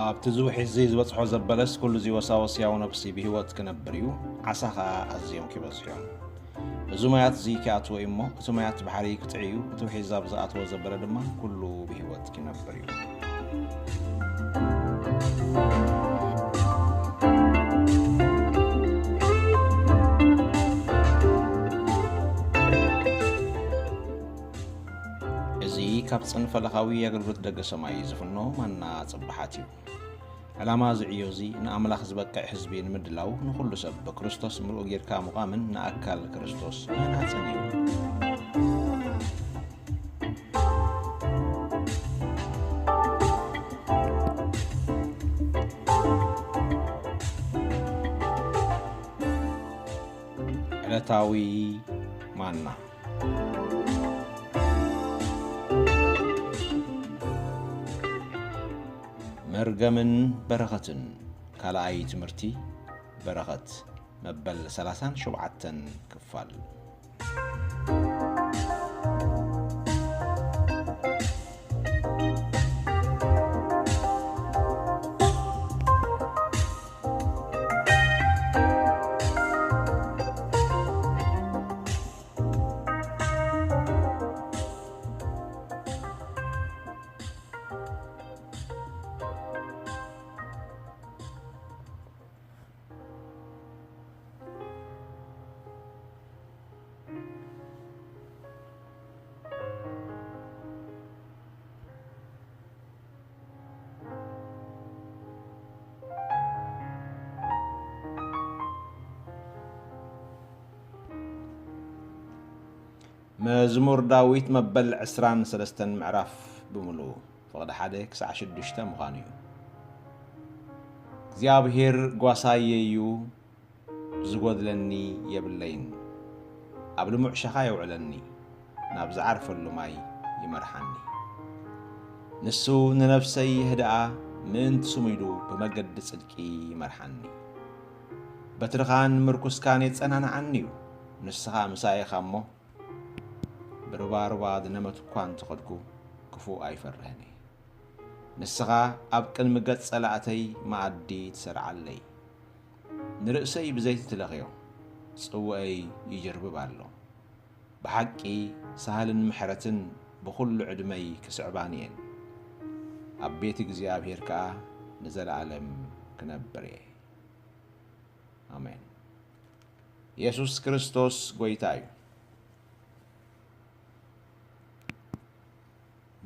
ኣብቲ እዚ ውሒዝ እዚ ዝበጽሖ ዘበለስ ኩሉ እዚ ወሳወስ ያው ነፍሲ ብህይወት ክነብር እዩ፣ ዓሳ ኸኣ ኣዝዮም ክበዝሑ እዮም። እዚ ማያት እዚ ክኣትዎ እዩ እሞ፣ እቲ ማያት ባሕሪ ክጥዕዩ፣ እቲ ውሒዝ ኣብ ዝኣትዎ ዘበለ ድማ ኩሉ ብህይወት ክነብር እዩ። እዚ ካብ ጽንፈ ለኻዊ ኣገልግሎት ደገ ሰማይ ዝፍኖ ማና ጽባሓት እዩ። ዕላማ እዚ ዕዮ እዚ ንኣምላኽ ዝበቅዕ ህዝቢ ንምድላው፣ ንኹሉ ሰብ ብክርስቶስ ምሉእ ጌርካ ምቋምን ንኣካል ክርስቶስ ምህናጽን እዩ። ዕለታዊ ማና። መርገምን በረኸትን። ካልኣይ ትምህርቲ በረኸት፣ መበል ሰላሳን ሸውዓተን ክፋል። መዝሙር ዳዊት መበል ዕስራን ሰለስተን ምዕራፍ ብምሉኡ፣ ፍቕዲ ሓደ ክሳዕ ሽዱሽተ ምዃኑ እዩ። እግዚኣብሄር ጓሳየ እዩ፣ ዝጎድለኒ የብለይን። ኣብ ልሙዕ ሸኻ የውዕለኒ፣ ናብ ዝዓርፈሉ ማይ ይመርሓኒ። ንሱ ንነፍሰይ የህድኣ፣ ምእንቲ ስሙ ኢሉ ብመገዲ ጽድቂ ይመርሓኒ። በትርኻን ምርኩስካን የጸናንዓኒ እዩ። ንስኻ ምሳይ ኢኻ እሞ፣ ብርባርባ ድነመት እኳ እንተኸድኩ፣ ክፉእ ኣይፈርህን እየ። ንስኻ ኣብ ቅድሚ ገጽ ጸላእተይ መኣዲ ትሰርዓለይ። ንርእሰይ ብዘይቲ ትለኽዮ፣ ጽውአይ ይጅርብብ ኣሎ። ብሓቂ ሳህልን ምሕረትን ብኹሉ ዕድመይ ክስዕባኒ እየን። ኣብ ቤት እግዚኣብሔር ከኣ ንዘለኣለም ክነብር እየ። ኣሜን። የሱስ ክርስቶስ ጐይታ እዩ።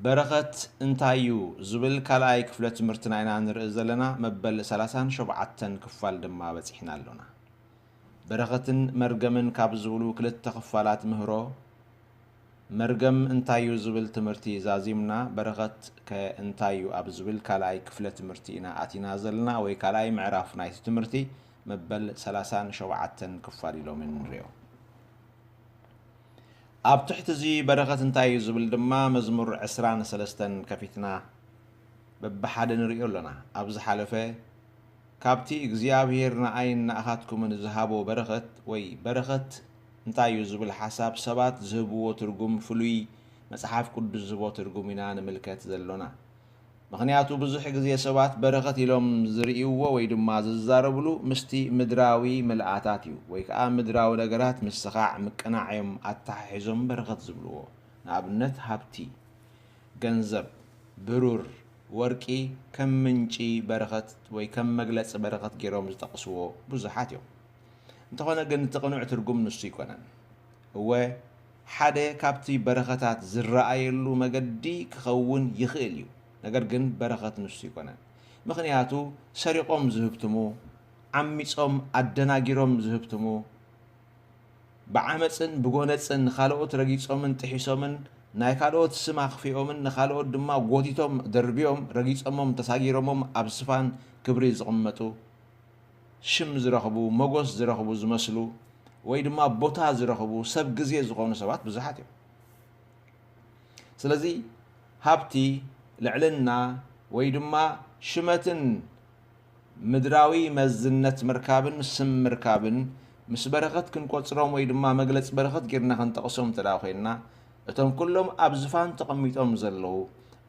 በረኸት እንታይ እዩ ዝብል ካልኣይ ክፍለ ትምህርትና ኢና ንርኢ ዘለና፣ መበል ሰላሳን ሸውዓተን ክፋል ድማ በጺሕና ኣሎና። በረኸትን መርገምን ካብ ዝብሉ ክልተ ክፋላት ምህሮ፣ መርገም እንታይ እዩ ዝብል ትምህርቲ ዛዚምና፣ በረኸት ከ እንታይ እዩ ኣብ ዝብል ካልኣይ ክፍለ ትምህርቲ ኢና ኣቲና ዘለና፣ ወይ ካልኣይ ምዕራፍ ናይቲ ትምህርቲ መበል ሰላሳን ሸውዓተን ክፋል ኢሎም ንሪኦ። ኣብ ትሕቲ እዚ በረኸት እንታይ እዩ ዝብል ድማ መዝሙር ዕስራን ሰለስተን ከፊትና በብሓደ ንሪኦ ኣሎና። ኣብ ዝሓለፈ ካብቲ እግዚኣብሔር ንኣይን ንኣኻትኩምን ዝሃቦ በረኸት ወይ በረኸት እንታይ እዩ ዝብል ሓሳብ ሰባት ዝህብዎ ትርጉም ፍሉይ መጽሓፍ ቅዱስ ዝህቦ ትርጉም ኢና ንምልከት ዘሎና። ምኽንያቱ ብዙሕ ግዜ ሰባት በረኸት ኢሎም ዝርእይዎ ወይ ድማ ዝዛረብሉ ምስቲ ምድራዊ ምልኣታት እዩ፣ ወይ ከኣ ምድራዊ ነገራት ምስኻዕ ምቅናዕ እዮም ኣተሓሒዞም በረኸት ዝብልዎ። ንኣብነት ሃብቲ፣ ገንዘብ፣ ብሩር፣ ወርቂ ከም ምንጪ በረኸት ወይ ከም መግለጺ በረኸት ገይሮም ዝጠቕስዎ ብዙሓት እዮም። እንተኾነ ግን እቲ ቅኑዕ ትርጉም ንሱ ኣይኮነን። እወ፣ ሓደ ካብቲ በረኸታት ዝረኣየሉ መገዲ ክኸውን ይኽእል እዩ። ነገር ግን በረኸት ንሱ ኣይኮነን። ምኽንያቱ ሰሪቖም ዝህብትሙ፣ ዓሚጾም ኣደናጊሮም ዝህብትሙ፣ ብዓመጽን ብጎነጽን ንኻልኦት ረጊጾምን ጥሒሶምን ናይ ካልኦት ስም ኣኽፊኦምን ንኻልኦት ድማ ጎቲቶም ደርብዮም ረጊጾሞም ተሳጊሮሞም ኣብ ዝፋን ክብሪ ዝቕመጡ ሽም ዝረኽቡ፣ ሞጎስ ዝረኽቡ ዝመስሉ፣ ወይ ድማ ቦታ ዝረኽቡ፣ ሰብ ግዜ ዝኾኑ ሰባት ብዙሓት እዮም። ስለዚ ሃብቲ፣ ልዕልና፣ ወይ ድማ ሽመትን ምድራዊ መዝነት ምርካብን ስም ምርካብን ምስ በረኸት ክንቆጽሮም ወይ ድማ መግለጺ በረኸት ጌርና ክንጠቕሶም እንተ ደኣ ኮይንና፣ እቶም ኩሎም ኣብ ዝፋን ተቐሚጦም ዘለዉ፣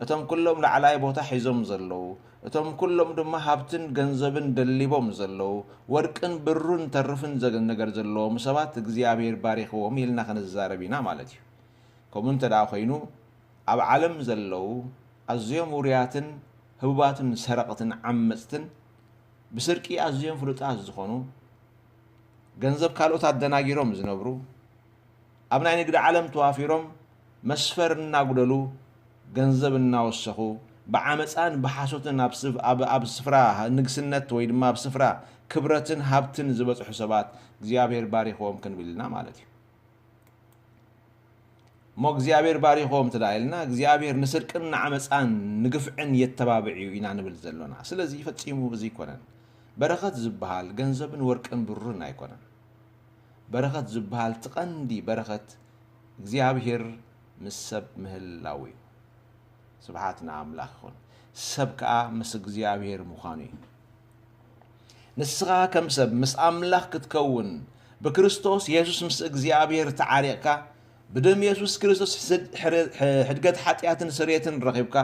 እቶም ኩሎም ላዕላይ ቦታ ሒዞም ዘለዉ፣ እቶም ኩሎም ድማ ሃብትን ገንዘብን ደሊቦም ዘለዉ፣ ወርቅን ብሩን ተርፍን ዘገ-፣ ነገር ዘለዎም ሰባት እግዚኣብሔር ባሪኽዎም ኢልና ክንዛረብ ኢና ማለት እዩ። ከምኡ እንተ ደኣ ኮይኑ፣ ኣብ ዓለም ዘለዉ ኣዝዮም ውሩያትን ህቡባትን ሰረቕትን ዓመጽትን ብስርቂ ኣዝዮም ፍሉጣት ዝኾኑ፣ ገንዘብ ካልኦት ኣደናጊሮም ዝነብሩ፣ ኣብ ናይ ንግዲ ዓለም ተዋፊሮም መስፈር እናጉደሉ ገንዘብ እናወሰኹ ብዓመፃን ብሓሶትን ኣብ ስፍ-፣ ኣብ፣ ኣብ ስፍራ ንግስነት ወይ ድማ ኣብ ስፍራ ክብረትን ሃብትን ዝበፅሑ ሰባት እግዚኣብሔር ባሪኽዎም ክንብል ኢና ማለት እዩ። እሞ እግዚኣብሔር ባሪኽዎም እንተ ደኣ ኢልና እግዚኣብሔር ንስርቅን ንዓመፃን ንግፍዕን የተባብዕ እዩ ኢና ንብል ዘሎና። ስለዚ ፈጺሙ እዚ ኣይኮነን። በረኸት ዝበሃል ገንዘብን ወርቅን ብሩርን ኣይኮነን። በረኸት ዝበሃል እቲ ቀንዲ በረኸት እግዚኣብሔር ምስ ሰብ ምህላው እዩ። ስብሓት ንኣምላኽ ይኹን። ሰብ ከኣ ምስ እግዚኣብሔር ምዃኑ እዩ። ንስኻ ከም ሰብ ምስ ኣምላኽ ክትከውን ብክርስቶስ የሱስ ምስ እግዚኣብሔር ተዓሪቕካ፣ ብደም የሱስ ክርስቶስ ሕስድ-፣ ሕረ-፣ ሕ-፣ ሕድገት ሓጢኣትን ስርየትን ረኺብካ፣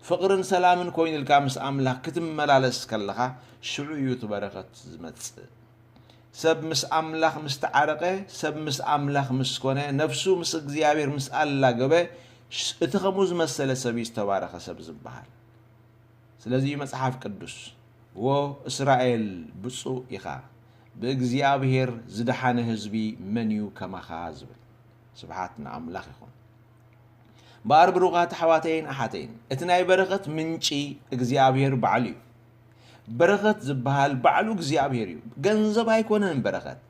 ፍቕርን ሰላምን ኮይኑልካ ምስ ኣምላኽ ክትመላለስ ከለኻ፣ ሽዑ እዩ እቲ በረኸት ዝመጽእ። ሰብ ምስ ኣምላኽ ምስ ተዓረቐ፣ ሰብ ምስ ኣምላኽ ምስ ኮነ፣ ነፍሱ ምስ እግዚኣብሔር ምስ ኣላገበ፣ ሽ-፣ እቲ ከምኡ ዝመሰለ ሰብ እዩ ዝተባረኸ ሰብ ዝበሃል። ስለዚ እዩ መጽሓፍ ቅዱስ፣ "ዎ እስራኤል ብፁዕ ኢኻ፣ ብእግዚኣብሔር ዝደሓነ ህዝቢ መን እዩ ከማኻ?" ዝብል። ስብሓት ንኣምላኽ ይኹን። እምበኣር ብሩኻት ኣሕዋተይን ኣሓተይን፣ እቲ ናይ በረኸት ምንጪ እግዚኣብሔር ባዕሉ እዩ። በረኸት ዝበሃል ባዕሉ እግዚኣብሔር እዩ። ገንዘብ ኣይኮነን በረኸት።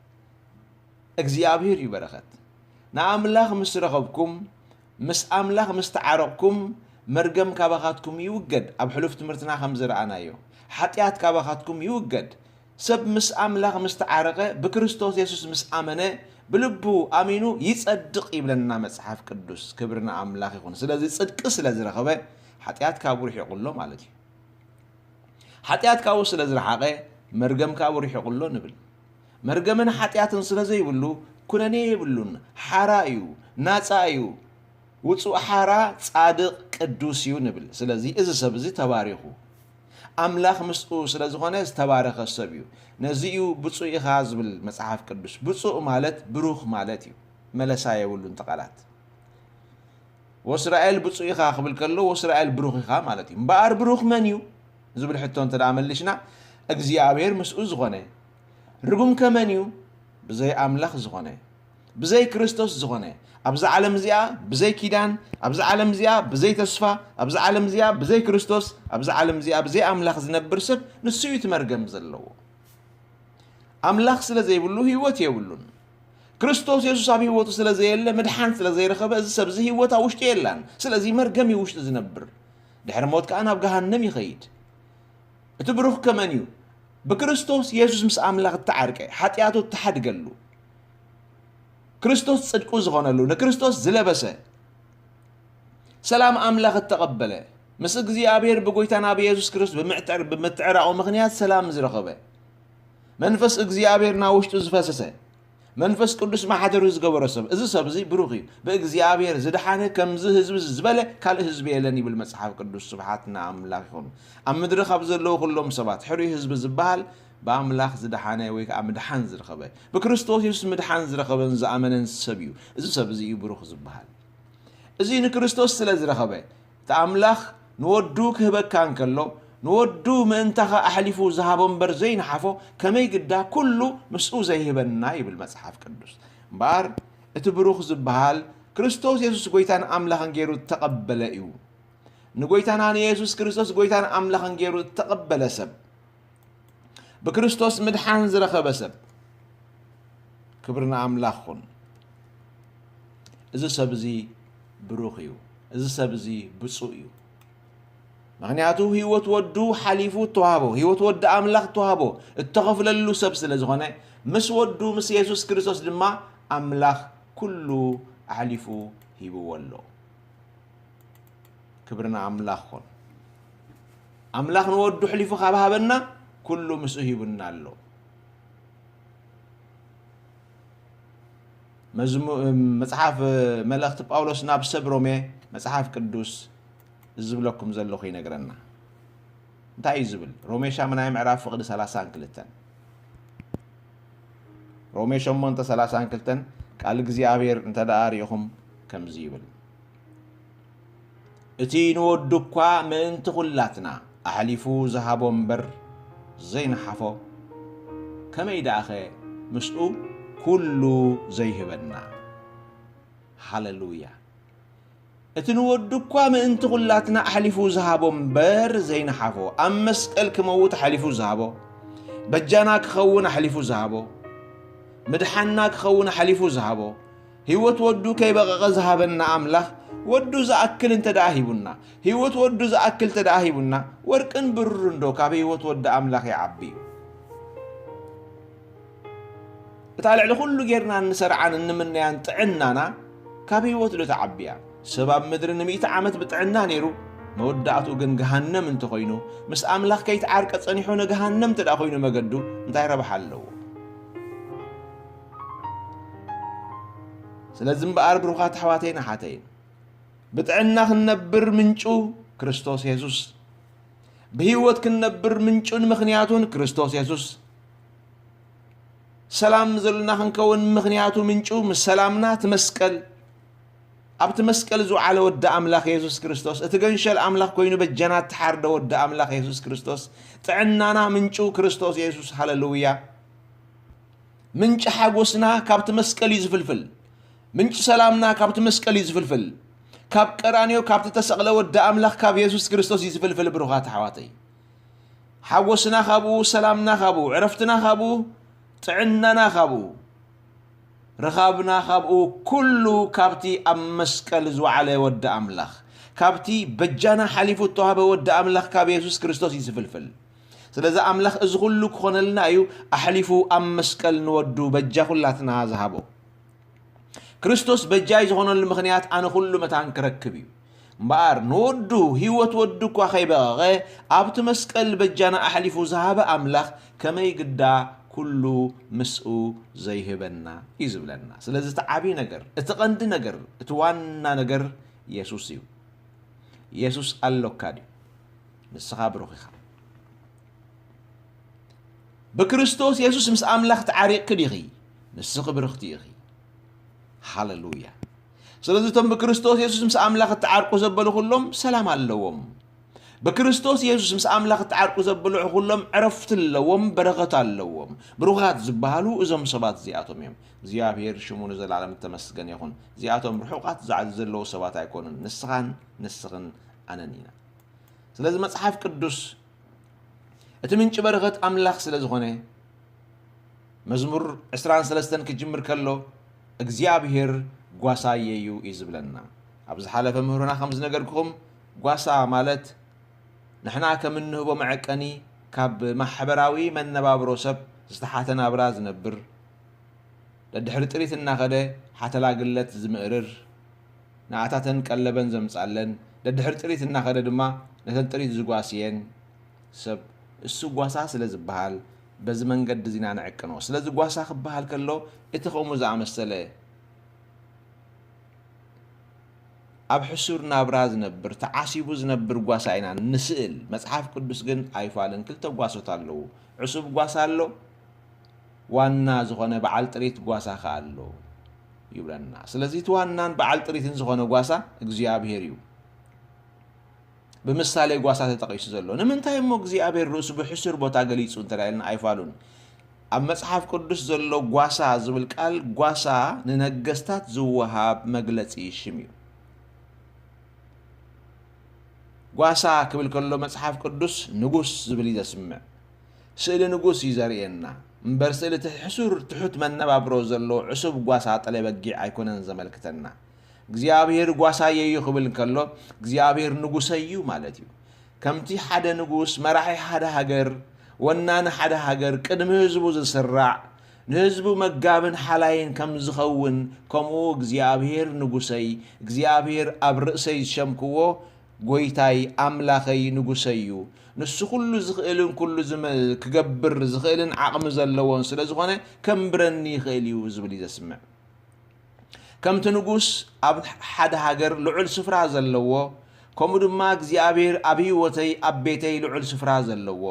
እግዚኣብሔር እዩ በረኸት። ንኣምላኽ ምስ ረኸብኩም፣ ምስ ኣምላኽ ምስ ተዓረቕኩም፣ መርገም ካባኻትኩም ይውገድ። ኣብ ሕሉፍ ትምህርትና ከም ዝረኣናዮ፣ ሓጢኣት ካባኻትኩም ይውገድ። ሰብ ምስ ኣምላኽ ምስ ተዓረቐ፣ ብክርስቶስ የሱስ ምስ ኣመነ፣ ብልቡ ኣሚኑ ይጸድቕ ይብለና መጽሓፍ ቅዱስ። ክብሪ ንኣምላኽ ይኹን። ስለዚ ጽድቂ ስለ ዝረኸበ፣ ሓጢኣት ካብኡ ርሒቑ ኣሎ ማለት እዩ። ሓጢኣት ካብኡ ስለ ዝረሓቐ፣ መርገም ካብኡ ርሒቑ ኣሎ ንብል። መርገምን ሓጢኣትን ስለ ዘይብሉ፣ ኩነኔ የብሉን። ሓራ እዩ፣ ናጻ እዩ። ውጹእ ሓራ ጻድቕ ቅዱስ እዩ ንብል። ስለዚ እዚ ሰብ እዚ ተባሪኹ። ኣምላኽ ምስኡ ስለ ዝኾነ ዝተባረኸ ሰብ እዩ። ነዚ እዩ ብፁዕ ኢኻ ዝብል መጽሓፍ ቅዱስ። ብፁዕ ማለት ብሩኽ ማለት እዩ። መለሳ የብሉን እቲ ቃላት። ወእስራኤል ብፁዕ ኢኻ ክብል ከሎ፣ ወእስራኤል ብሩኽ ኢኻ ማለት እዩ። እምበኣር ብሩኽ መን እዩ ዝብል ሕቶ እንተ ደኣ መሊሽና፣ እግዚኣብሔር ምስኡ ዝኾነ። ርጉም ከ መን እዩ? ብዘይ ኣምላኽ ዝኾነ፣ ብዘይ ክርስቶስ ዝኾነ፣ ኣብዛ ዓለም እዚኣ ብዘይ ኪዳን፣ ኣብዛ ዓለም እዚኣ ብዘይ ተስፋ፣ ኣብዛ ዓለም እዚኣ ብዘይ ክርስቶስ፣ ኣብዛ ዓለም እዚኣ ብዘይ ኣምላኽ ዝነብር ሰብ፣ ንሱ እዩ እቲ መርገም ዘለዎ። ኣምላኽ ስለ ዘይብሉ ህይወት የብሉን። ክርስቶስ የሱስ ኣብ ህይወቱ ስለ ዘየለ፣ ምድሓን ስለ ዘይረኸበ፣ እዚ ሰብ እዚ ህይወት ኣብ ውሽጡ የላን። ስለዚ መርገም እዩ ውሽጡ ዝነብር። ድሕሪ ሞት ከኣ ናብ ገሃነም ይኸይድ። እቲ ብሩኽ ከመን እዩ? ብክርስቶስ የሱስ ምስ ኣምላኽ እተዓርቀ፣ ሓጢኣቱ እተሓድገሉ፣ ክርስቶስ ጽድቁ ዝኾነሉ፣ ንክርስቶስ ዝለበሰ፣ ሰላም ኣምላኽ እተቐበለ፣ ምስ እግዚኣብሔር ብጎይታና ብየሱስ ክርስቶስ ብምዕትር-፣ ብምትዕራቑ ምኽንያት ሰላም ዝረኸበ፣ መንፈስ እግዚኣብሔር ናብ ውሽጡ ዝፈሰሰ፣ መንፈስ ቅዱስ ማሕደሩ ዝገበሮ ሰብ፣ እዚ ሰብ እዚ ብሩኽ እዩ። ብእግዚኣብሔር ዝደሓነ ከምዚ ህዝቢ ዝበለ ካልእ ህዝቢ የለን ይብል መጽሓፍ ቅዱስ። ስብሓት ንኣምላኽ ይኹን። ኣብ ምድሪ ካብ ዘለዉ ኩሎም ሰባት ሕሩይ ህዝቢ ዝበሃል ብኣምላኽ ዝደሓነ ወይ ከዓ ምድሓን ዝረኸበ፣ ብክርስቶስ የሱስ ምድሓን ዝረኸበን ዝኣመነን ሰብ እዩ። እዚ ሰብ እዚ እዩ ብሩኽ ዝበሃል። እዚ ንክርስቶስ ስለ ዝረኸበ፣ እቲ ኣምላኽ ንወዱ ክህበካ እንከሎ፣ ንወዱ ምእንታኻ ኣሕሊፉ ዝሃቦ እምበር ዘይነሓፎ፣ ከመይ ግዳ ኩሉ ምስኡ ዘይህበና ይብል መጽሓፍ ቅዱስ። እምበኣር እቲ ብሩኽ ዝበሃል ክርስቶስ የሱስ ጎይታን ኣምላኽን ገይሩ እተቐበለ እዩ። ንጎይታና ንየሱስ ክርስቶስ ጎይታን ኣምላኽን ገይሩ እተቐበለ ሰብ፣ ብክርስቶስ ምድሓን ዝረኸበ ሰብ፣ ክብሪ ንኣምላኽ ይኹን። እዚ ሰብ እዚ ብሩኽ እዩ። እዚ ሰብ እዚ ብፁዕ እዩ። ምኽንያቱ ህይወት ወዱ ሓሊፉ እተዋህቦ፣ ህይወት ወዲ ኣምላኽ እተዋህቦ፣ እተኸፍለሉ ሰብ ስለ ዝኾነ፣ ምስ ወዱ ምስ የሱስ ክርስቶስ ድማ ኣምላኽ ኩሉ ኣሕሊፉ ሂብዎ ኣሎ። ክብሪ ንኣምላኽ ይኹን። ኣምላኽ ንወዱ ኣሕሊፉ ካብ ሃበና፣ ኩሉ ምስኡ ሂቡና ኣሎ። መዝሙ-፣ መጽሓፍ፣ መልእኽቲ ጳውሎስ ናብ ሰብ ሮሜ፣ መጽሓፍ ቅዱስ እዚ ዝብለኩም ዘለኹ ይነግረና። እንታይ እዩ ዝብል? ሮሜ ሻምናይ ምዕራፍ ፍቕዲ ሰላሳን ክልተን። ሮሜ ሸሞንተ ሰላሳን ክልተን ቃል እግዚኣብሔር እንተ ደኣ ርኢኹም ከምዚ ይብል፣ እቲ ንወዱ እኳ ምእንቲ ኹላትና ኣሕሊፉ ዝሃቦ እምበር ዘይነሓፎ፣ ከመይ ደኣኸ ምስኡ ኩሉ ዘይህበና? ሃሌሉያ! እቲ ንወዱ እኳ ምእንቲ ኹላትና ኣሕሊፉ ዝሃቦ እምበር ዘይነሓፎ፣ ኣብ መስቀል ክመውት ኣሕሊፉ ዝሃቦ፣ በጃና ክኸውን ኣሕሊፉ ዝሃቦ፣ ምድሓንና ክኸውን ኣሕሊፉ ዝሃቦ፣ ህይወት ወዱ ከይበቐቐ ዝሃበና ኣምላኽ፣ ወዱ ዝኣክል እንተ ደኣ ሂቡና፣ ህይወት ወዱ ዝኣክል እንተ ደኣ ሂቡና፣ ወርቅን ብሩርን ዶ ካብ ህይወት ወዲ ኣምላኽ ይዓቢ እዩ? እታ ልዕሊ ኩሉ ጌርና እንሰርዓን እንምነያን ጥዕናና ካብ ህይወት ዶ ትዓቢ እያ? ሰብ ኣብ ምድሪ ንሚእቲ ዓመት ብጥዕና ነይሩ፣ መወዳእትኡ ግን ገሃነም እንተኾይኑ፣ ምስ ኣምላኽ ከይተዓርቀ ጸኒሑ ንገሃነም እንተ ደኣ ኮይኑ መገዱ፣ እንታይ ረብሓ ኣለዎ? ስለዚ እምበኣር ብሩኻት ኣሕዋተይን ኣሓተይን፣ ብጥዕና ክንነብር ምንጩ ክርስቶስ የሱስ፣ ብህይወት ክንነብር ምንጩን ምኽንያቱን ክርስቶስ የሱስ፣ ሰላም ዘሎና ክንከውን ምኽንያቱ ምንጩ ምስ ሰላምና እቲ መስቀል፣ ኣብቲ መስቀል ዝወዓለ ወዲ ኣምላኽ የሱስ ክርስቶስ፣ እቲ ገንሸል ኣምላኽ ኮይኑ በጃና እተሓርደ ወዲ ኣምላኽ የሱስ ክርስቶስ፣ ጥዕናና ምንጩ ክርስቶስ የሱስ። ሃሌሉያ! ምንጪ ሓጎስና ካብቲ መስቀል እዩ ዝፍልፍል። ምንጪ ሰላምና ካብቲ መስቀል እዩ ዝፍልፍል። ካብ ቀራንዮ፣ ካብቲ ተሰቕለ ወዲ ኣምላኽ ካብ የሱስ ክርስቶስ እዩ ዝፍልፍል፣ ብሩኻት ኣሕዋተይ። ሓጎስና ካብኡ፣ ሰላምና ካብኡ፣ ዕረፍትና ካብኡ፣ ጥዕናና ካብኡ፣ ርኻብና ካብኡ፣ ኩሉ ካብቲ ኣብ መስቀል ዝወዓለ ወዲ ኣምላኽ፣ ካብቲ በጃና ሓሊፉ እተዋህበ ወዲ ኣምላኽ ካብ የሱስ ክርስቶስ እዩ ዝፍልፍል። ስለዚ ኣምላኽ እዚ ኩሉ ክኾነልና እዩ ኣሕሊፉ ኣብ መስቀል ንወዱ በጃ ኩላትና ዝሃቦ። ክርስቶስ በጃይ ዝኾነሉ ምኽንያት ኣነ ኩሉ መታን ክረክብ እዩ። እምበኣር ንወዱ፣ ህይወት ወዱ እኳ ከይበቐቐ፣ ኣብቲ መስቀል በጃና ኣሕሊፉ ዝሃበ ኣምላኽ ከመይ ግዳ ኩሉ ምስኡ ዘይህበና እዩ ዝብለና። ስለዚ እቲ ዓብዪ ነገር፣ እቲ ቀንዲ ነገር፣ እቲ ዋና ነገር የሱስ እዩ። የሱስ ኣሎካ ድዩ? ንስኻ ብሩኽ ኢኻ። ብክርስቶስ የሱስ ምስ ኣምላኽ ተዓሪቕኪ ዲኺ? ንስኺ ብርኽቲ ኢኺ። ሃሌሉያ! ስለዚ እቶም ብክርስቶስ የሱስ ምስ ኣምላኽ እተዓርቁ ዘበሉ ኩሎም ሰላም ኣለዎም። ብክርስቶስ የሱስ ምስ ኣምላኽ እተዓርቁ ዘበሉ ኩሎም ዕረፍቲ ኣለዎም፣ በረኸት ኣለዎም። ብሩኻት ዝበሃሉ እዞም ሰባት እዚኣቶም እዮም። እግዚኣብሔር ሽሙ ንዘለኣለም እተመስገነ ይኹን። እዚኣቶም ርሑቓት ዛ-፣ ዘለዉ ሰባት ኣይኮኑን። ንስኻን ንስኽን ኣነን ኢና። ስለዚ መጽሓፍ ቅዱስ እቲ ምንጪ በረኸት ኣምላኽ ስለ ዝኾነ፣ መዝሙር ዕስራን ሰለስተን ክጅምር ከሎ፣ እግዚኣብሔር ጓሳየ እዩ እዩ ዝብለና። ኣብ ዝሓለፈ ምህሮና ከም ዝነገርኩኹም፣ ጓሳ ማለት ንሕና ከም እንህቦ መዐቀኒ ካብ ማሕበራዊ መነባብሮ ሰብ ዝተሓተ ናብራ ዝነብር፣ ደድሕሪ ጥሪት እናኸደ ሓተላ ግለት ዝምእርር፣ ንኣታተን ቀለበን ዘምጻለን፣ ደድሕሪ ጥሪት እናኸደ ድማ ነተን ጥሪት ዝጓስየን ሰብ፣ እሱ ጓሳ ስለ ዝበሃል፣ በዚ መንገዲ እዚና ንዕቅኖ። ስለዚ ጓሳ ክበሃል ከሎ፣ እቲ ከምኡ ዝኣመሰለ ኣብ ሕሱር ናብራ ዝነብር፣ ተዓሲቡ ዝነብር ጓሳ ኢና ንስእል። መጽሓፍ ቅዱስ ግን ኣይፋልን፣ ክልተ ጓሶት ኣለዉ። ዕሱብ ጓሳ ኣሎ፣ ዋና ዝኾነ በዓል ጥሪት ጓሳ ከኣ ኣሎ ይብለና። ስለዚ እቲ ዋናን በዓል ጥሪትን ዝኾነ ጓሳ እግዚኣብሔር እዩ። ብምሳሌ ጓሳ ተጠቒሱ ዘሎ። ንምንታይ እሞ እግዚኣብሔር ርእሱ ብሕሱር ቦታ ገሊጹ እንተ ኢልና ኣይፋሉን። ኣብ መጽሓፍ ቅዱስ ዘሎ ጓሳ ዝብል ቃል፣ ጓሳ ንነገስታት ዝወሃብ መግለጺ ሽም እዩ። ጓሳ ክብል ከሎ መጽሓፍ ቅዱስ ንጉስ ዝብል እዩ ዘስምዕ። ስእሊ ንጉስ እዩ ዘርእየና። እምበር ስእሊ እቲ ሕሱር ትሑት መነባብሮ ዘሎ ዕሱብ ጓሳ ጠለ በጊዕ ኣይኮነን ዘመልክተና። እግዚኣብሔር ጓሳየ እዩ ክብል እንከሎ፣ እግዚኣብሔር ንጉሰይ እዩ ማለት እዩ። ከምቲ ሓደ ንጉስ፣ መራሒ ሓደ ሃገር፣ ወናኒ ሓደ ሃገር ቅድሚ ህዝቡ ዝስራዕ፣ ንህዝቡ መጋብን ሓላይን ከም ዝኸውን፣ ከምኡ እግዚኣብሔር ንጉሰይ፣ እግዚኣብሔር ኣብ ርእሰይ ዝሸምክዎ፣ ጎይታይ ኣምላኸይ ንጉሰይ እዩ። ንሱ ኩሉ ዝኽእልን ኩሉ ዝመ-፣ ክገብር ዝኽእልን ዓቕሚ ዘለዎን ስለ ዝኾነ፣ ከንብረኒ ይኽእል እዩ ዝብል እዩ ዘስምዕ። ከምቲ ንጉስ ኣብ ሓደ ሃገር ልዑል ስፍራ ዘለዎ፣ ከምኡ ድማ እግዚኣብሔር ኣብ ህይወተይ ኣብ ቤተይ ልዑል ስፍራ ዘለዎ፣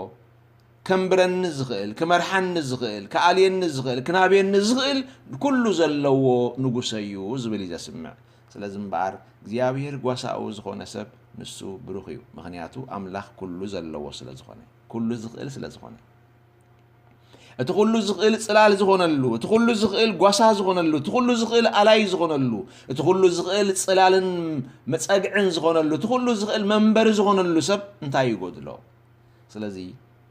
ከንብረኒ ዝኽእል፣ ክመርሓኒ ዝኽእል፣ ክኣልየኒ ዝኽእል፣ ክናብየኒ ዝኽእል ኩሉ ዘለዎ ንጉሰ እዩ ዝብል እዩ ዘስምዕ። ስለዚ እምበኣር እግዚኣብሔር ጓሳኡ ዝኾነ ሰብ ንሱ ብሩኽ እዩ። ምኽንያቱ ኣምላኽ ኩሉ ዘለዎ ስለ ዝኾነ፣ ኩሉ ዝኽእል ስለ ዝኾነ። እቲ ኩሉ ዝኽእል ጽላል ዝኾነሉ፣ እቲ ኩሉ ዝኽእል ጓሳ ዝኾነሉ፣ እቲ ኩሉ ዝኽእል ኣላይ ዝኾነሉ፣ እቲ ኩሉ ዝኽእል ጽላልን መጸግዕን ዝኾነሉ፣ እቲ ኩሉ ዝኽእል መንበሪ ዝኾነሉ ሰብ እንታይ ይጎድሎ? ስለዚ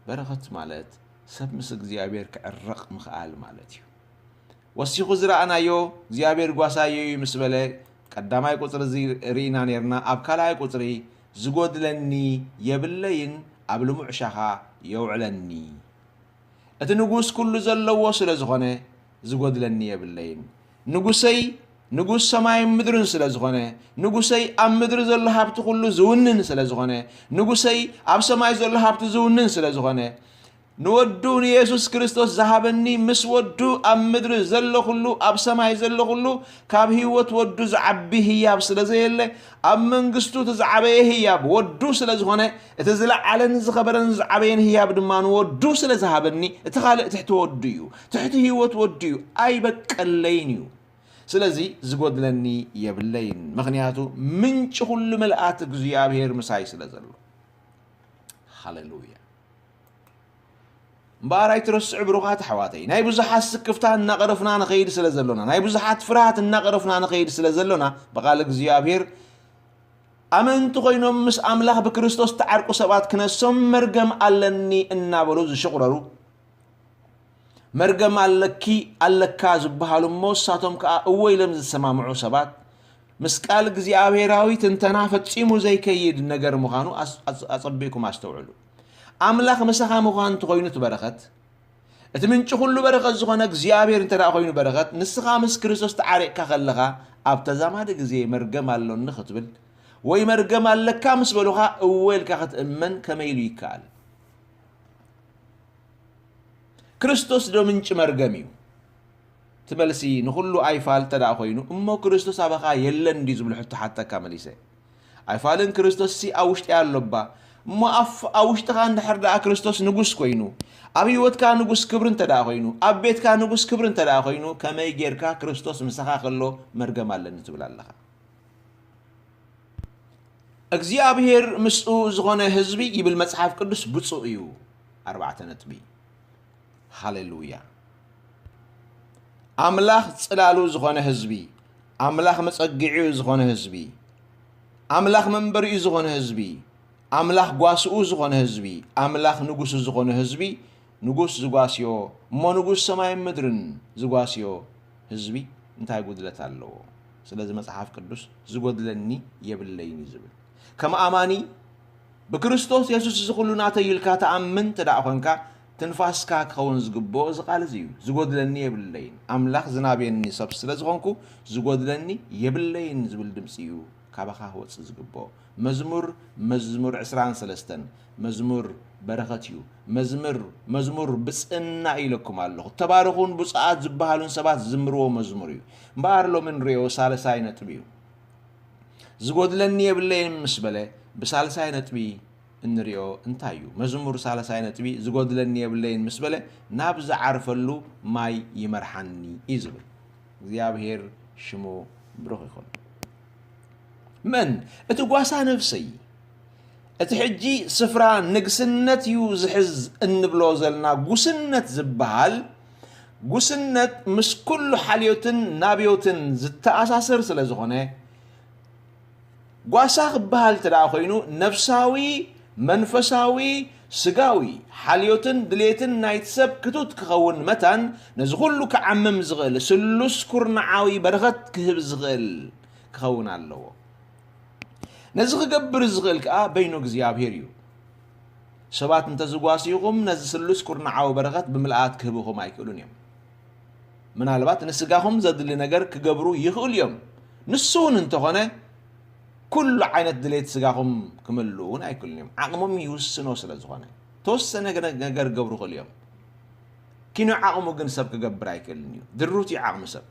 በረኸት ማለት ሰብ ምስ እግዚኣብሔር ክዕረቕ ምኽኣል ማለት እዩ። ወሲኹ ዝረኣናዮ እግዚኣብሔር ጓሳየ እዩ ምስ በለ ቀዳማይ ቁጽሪ እዚ ርኢና ነርና። ኣብ ካልኣይ ቁጽሪ ዝጎድለኒ የብለይን፣ ኣብ ልሙዕ ሻኻ የውዕለኒ። እቲ ንጉስ ኩሉ ዘለዎ ስለ ዝኾነ ዝጎድለኒ የብለይን። ንጉሰይ ንጉስ ሰማይን ምድርን ስለ ዝኾነ፣ ንጉሰይ ኣብ ምድሪ ዘሎ ሃብቲ ኩሉ ዝውንን ስለ ዝኾነ፣ ንጉሰይ ኣብ ሰማይ ዘሎ ሃብቲ ዝውንን ስለ ዝኾነ፣ ንወዱ ንየሱስ ክርስቶስ ዝሃበኒ፣ ምስ ወዱ ኣብ ምድሪ ዘሎ ኩሉ ኣብ ሰማይ ዘሎ ኩሉ ካብ ህይወት ወዱ ዝዓቢ ህያብ ስለ ዘየለ፣ ኣብ መንግስቱ እቲ ዝዓበየ ህያብ ወዱ ስለ ዝኾነ፣ እቲ ዝለዓለን ዝኸበረን ዝዓበየን ህያብ ድማ ንወዱ ስለ ዝሃበኒ፣ እቲ ካልእ ትሕቲ ወዱ እዩ፣ ትሕቲ ህይወት ወዱ እዩ፣ ኣይበቀለይን እዩ። ስለዚ ዝጎድለኒ የብለይን፣ ምኽንያቱ ምንጪ ኩሉ ምልኣት እግዚኣብሔር ምሳይ ስለ ዘሎ። ሃሌሉያ። እምበኣር ኣይትረስዑ ብሩኻት ኣሕዋተይ፣ ናይ ብዙሓት ስክፍታ እናቐረፍና ንኸይድ ስለ ዘሎና፣ ናይ ብዙሓት ፍርሃት እናቐረፍና ንኸይድ ስለ ዘሎና፣ ብቓል እግዚኣብሔር ኣመንቲ ኮይኖም ምስ ኣምላኽ ብክርስቶስ ተዓርቁ ሰባት ክነሶም መርገም ኣለኒ እናበሉ ዝሽቑረሩ፣ መርገም ኣለኪ ኣለካ ዝበሃሉ እሞ ንሳቶም ከኣ እወ ኢሎም ዝሰማምዑ ሰባት፣ ምስ ቃል እግዚኣብሔራዊ ትንተና ፈጺሙ ዘይከይድ ነገር ምዃኑ ኣስ-፣ ኣጽ-፣ ኣጸቢቕኩም ኣስተውዕሉ። ኣምላኽ ምሳኻ ምዃን እንተኾይኑ እቲ በረኸት፣ እቲ ምንጪ ኩሉ በረኸት ዝኾነ እግዚኣብሔር እንተ ደኣ ኮይኑ በረኸት፣ ንስኻ ምስ ክርስቶስ ተዓሪቕካ ከለኻ፣ ኣብ ተዛማዲ ግዜ መርገም ኣሎኒ ክትብል፣ ወይ መርገም ኣለካ ምስ በሉኻ እወ ኢልካ ክትእመን ከመይ ኢሉ ይከኣል? ክርስቶስ ዶ ምንጪ መርገም እዩ? እቲ መልሲ ንኹሉ ኣይፋል እንተ ደኣ ኮይኑ፣ እሞ ክርስቶስ ኣባኻ የለን ድዩ ዝብል ሕቶ ሓተካ መሊሰ። ኣይፋልን ክርስቶስሲ ኣብ ውሽጢ ኣሎ እባ። እሞ ኣብ፣ ኣብ ውሽጥኻ እንድሕር ደኣ ክርስቶስ ንጉስ ኮይኑ፣ ኣብ ህይወትካ ንጉስ ክብሪ እንተ ደኣ ኮይኑ፣ ኣብ ቤትካ ንጉስ ክብሪ እንተ ደኣ ኮይኑ፣ ከመይ ጌርካ ክርስቶስ ምሳኻ ከሎ መርገም ኣለኒ ትብል ኣለኻ? እግዚኣብሔር ምስኡ ዝኾነ ህዝቢ ይብል መጽሓፍ ቅዱስ ብፁዕ እዩ። ኣርባዕተ ነጥቢ። ሃሌሉያ። ኣምላኽ ጽላሉ ዝኾነ ህዝቢ፣ ኣምላኽ መጸግዒኡ ዝኾነ ህዝቢ፣ ኣምላኽ መንበሪኡ ዝኾነ ህዝቢ፣ ኣምላኽ ጓስኡ ዝኾነ ህዝቢ፣ ኣምላኽ ንጉሱ ዝኾነ ህዝቢ፣ ንጉስ ዝጓስዮ፣ እሞ ንጉስ ሰማይን ምድርን ዝጓስዮ ህዝቢ እንታይ ጉድለት ኣለዎ? ስለዚ መጽሓፍ ቅዱስ ዝጎድለኒ የብለይን እዩ ዝብል። ከም ኣማኒ ብክርስቶስ የሱስ እዚ ኩሉ ናተይ ኢልካ ትኣምን እንተ ደኣ ኾንካ፣ ትንፋስካ ክኸውን ዝግብኦ እዚ ቃል እዚ እዩ። ዝጎድለኒ የብለይን። ኣምላኽ ዝናብየኒ ሰብ ስለ ዝኾንኩ፣ ዝጎድለኒ የብለይን ዝብል ድምጺ እዩ ካባኻ ክወጽእ ዝግብኦ። መዝሙር፣ መዝሙር ዕስራን ሰለስተን፣ መዝሙር በረኸት እዩ። መዝሙር፣ መዝሙር ብጽእና ኢለኩም ኣለኹ። ተባረኹን ብፁዓት ዝበሃሉን ሰባት ዝዝምርዎ መዝሙር እዩ። እምበኣር ሎሚ ንሪኦ ሳልሳይ ነጥቢ እዩ። ዝጎድለኒ የብለይን ምስ በለ፣ ብሳልሳይ ነጥቢ እንሪኦ እንታይ እዩ? መዝሙር ሳልሳይ ነጥቢ፣ ዝጎድለኒ የብለይን ምስ በለ፣ ናብ ዝዓርፈሉ ማይ ይመርሓኒ እዩ ዝብል። እግዚኣብሔር ሽሙ ብሩኽ ይኹን። መን? እቲ ጓሳ ነፍሰይ። እቲ ሕጂ ስፍራ ንግስነት እዩ ዝሕዝ እንብሎ ዘለና ጉስነት ዝበሃል፣ ጉስነት ምስ ኩሉ ሓልዮትን ናብዮትን ዝተኣሳሰር ስለ ዝኾነ፣ ጓሳ ክበሃል እንተ ደኣ ኮይኑ፣ ነፍሳዊ፣ መንፈሳዊ፣ ስጋዊ ሓልዮትን ድሌትን ናይቲ ሰብ ክቱት ክኸውን መታን፣ ነዚ ኩሉ ክዓምም ዝኽእል ስሉስ ኩርናዓዊ በረኸት ክህብ ዝኽእል ክኸውን ኣለዎ። ነዚ ክገብር ዝኽእል ከኣ በይኑ እግዚኣብሔር እዩ። ሰባት እንተዝጓስዩኹም፣ ነዚ ስሉስ ኩርናዓዊ በረኸት ብምልኣት ክህብኹም ኣይክእሉን እዮም። ምናልባት ንስጋኹም ዘድሊ ነገር ክገብሩ ይኽእሉ እዮም። ንሱ እውን እንተኾነ፣ ኩሉ ዓይነት ድሌት ስጋኹም ክምልኡ እውን ኣይክእሉን እዮም። ዓቕሞም ይውስኖ ስለ ዝኾነ፣ ተወሰነ ገ-፣ ነገር ክገብሩ ይኽእሉ እዮም። ኪኖ ዓቕሙ ግን ሰብ ክገብር ኣይክእልን እዩ። ድሩት እዩ ዓቕሚ ሰብ።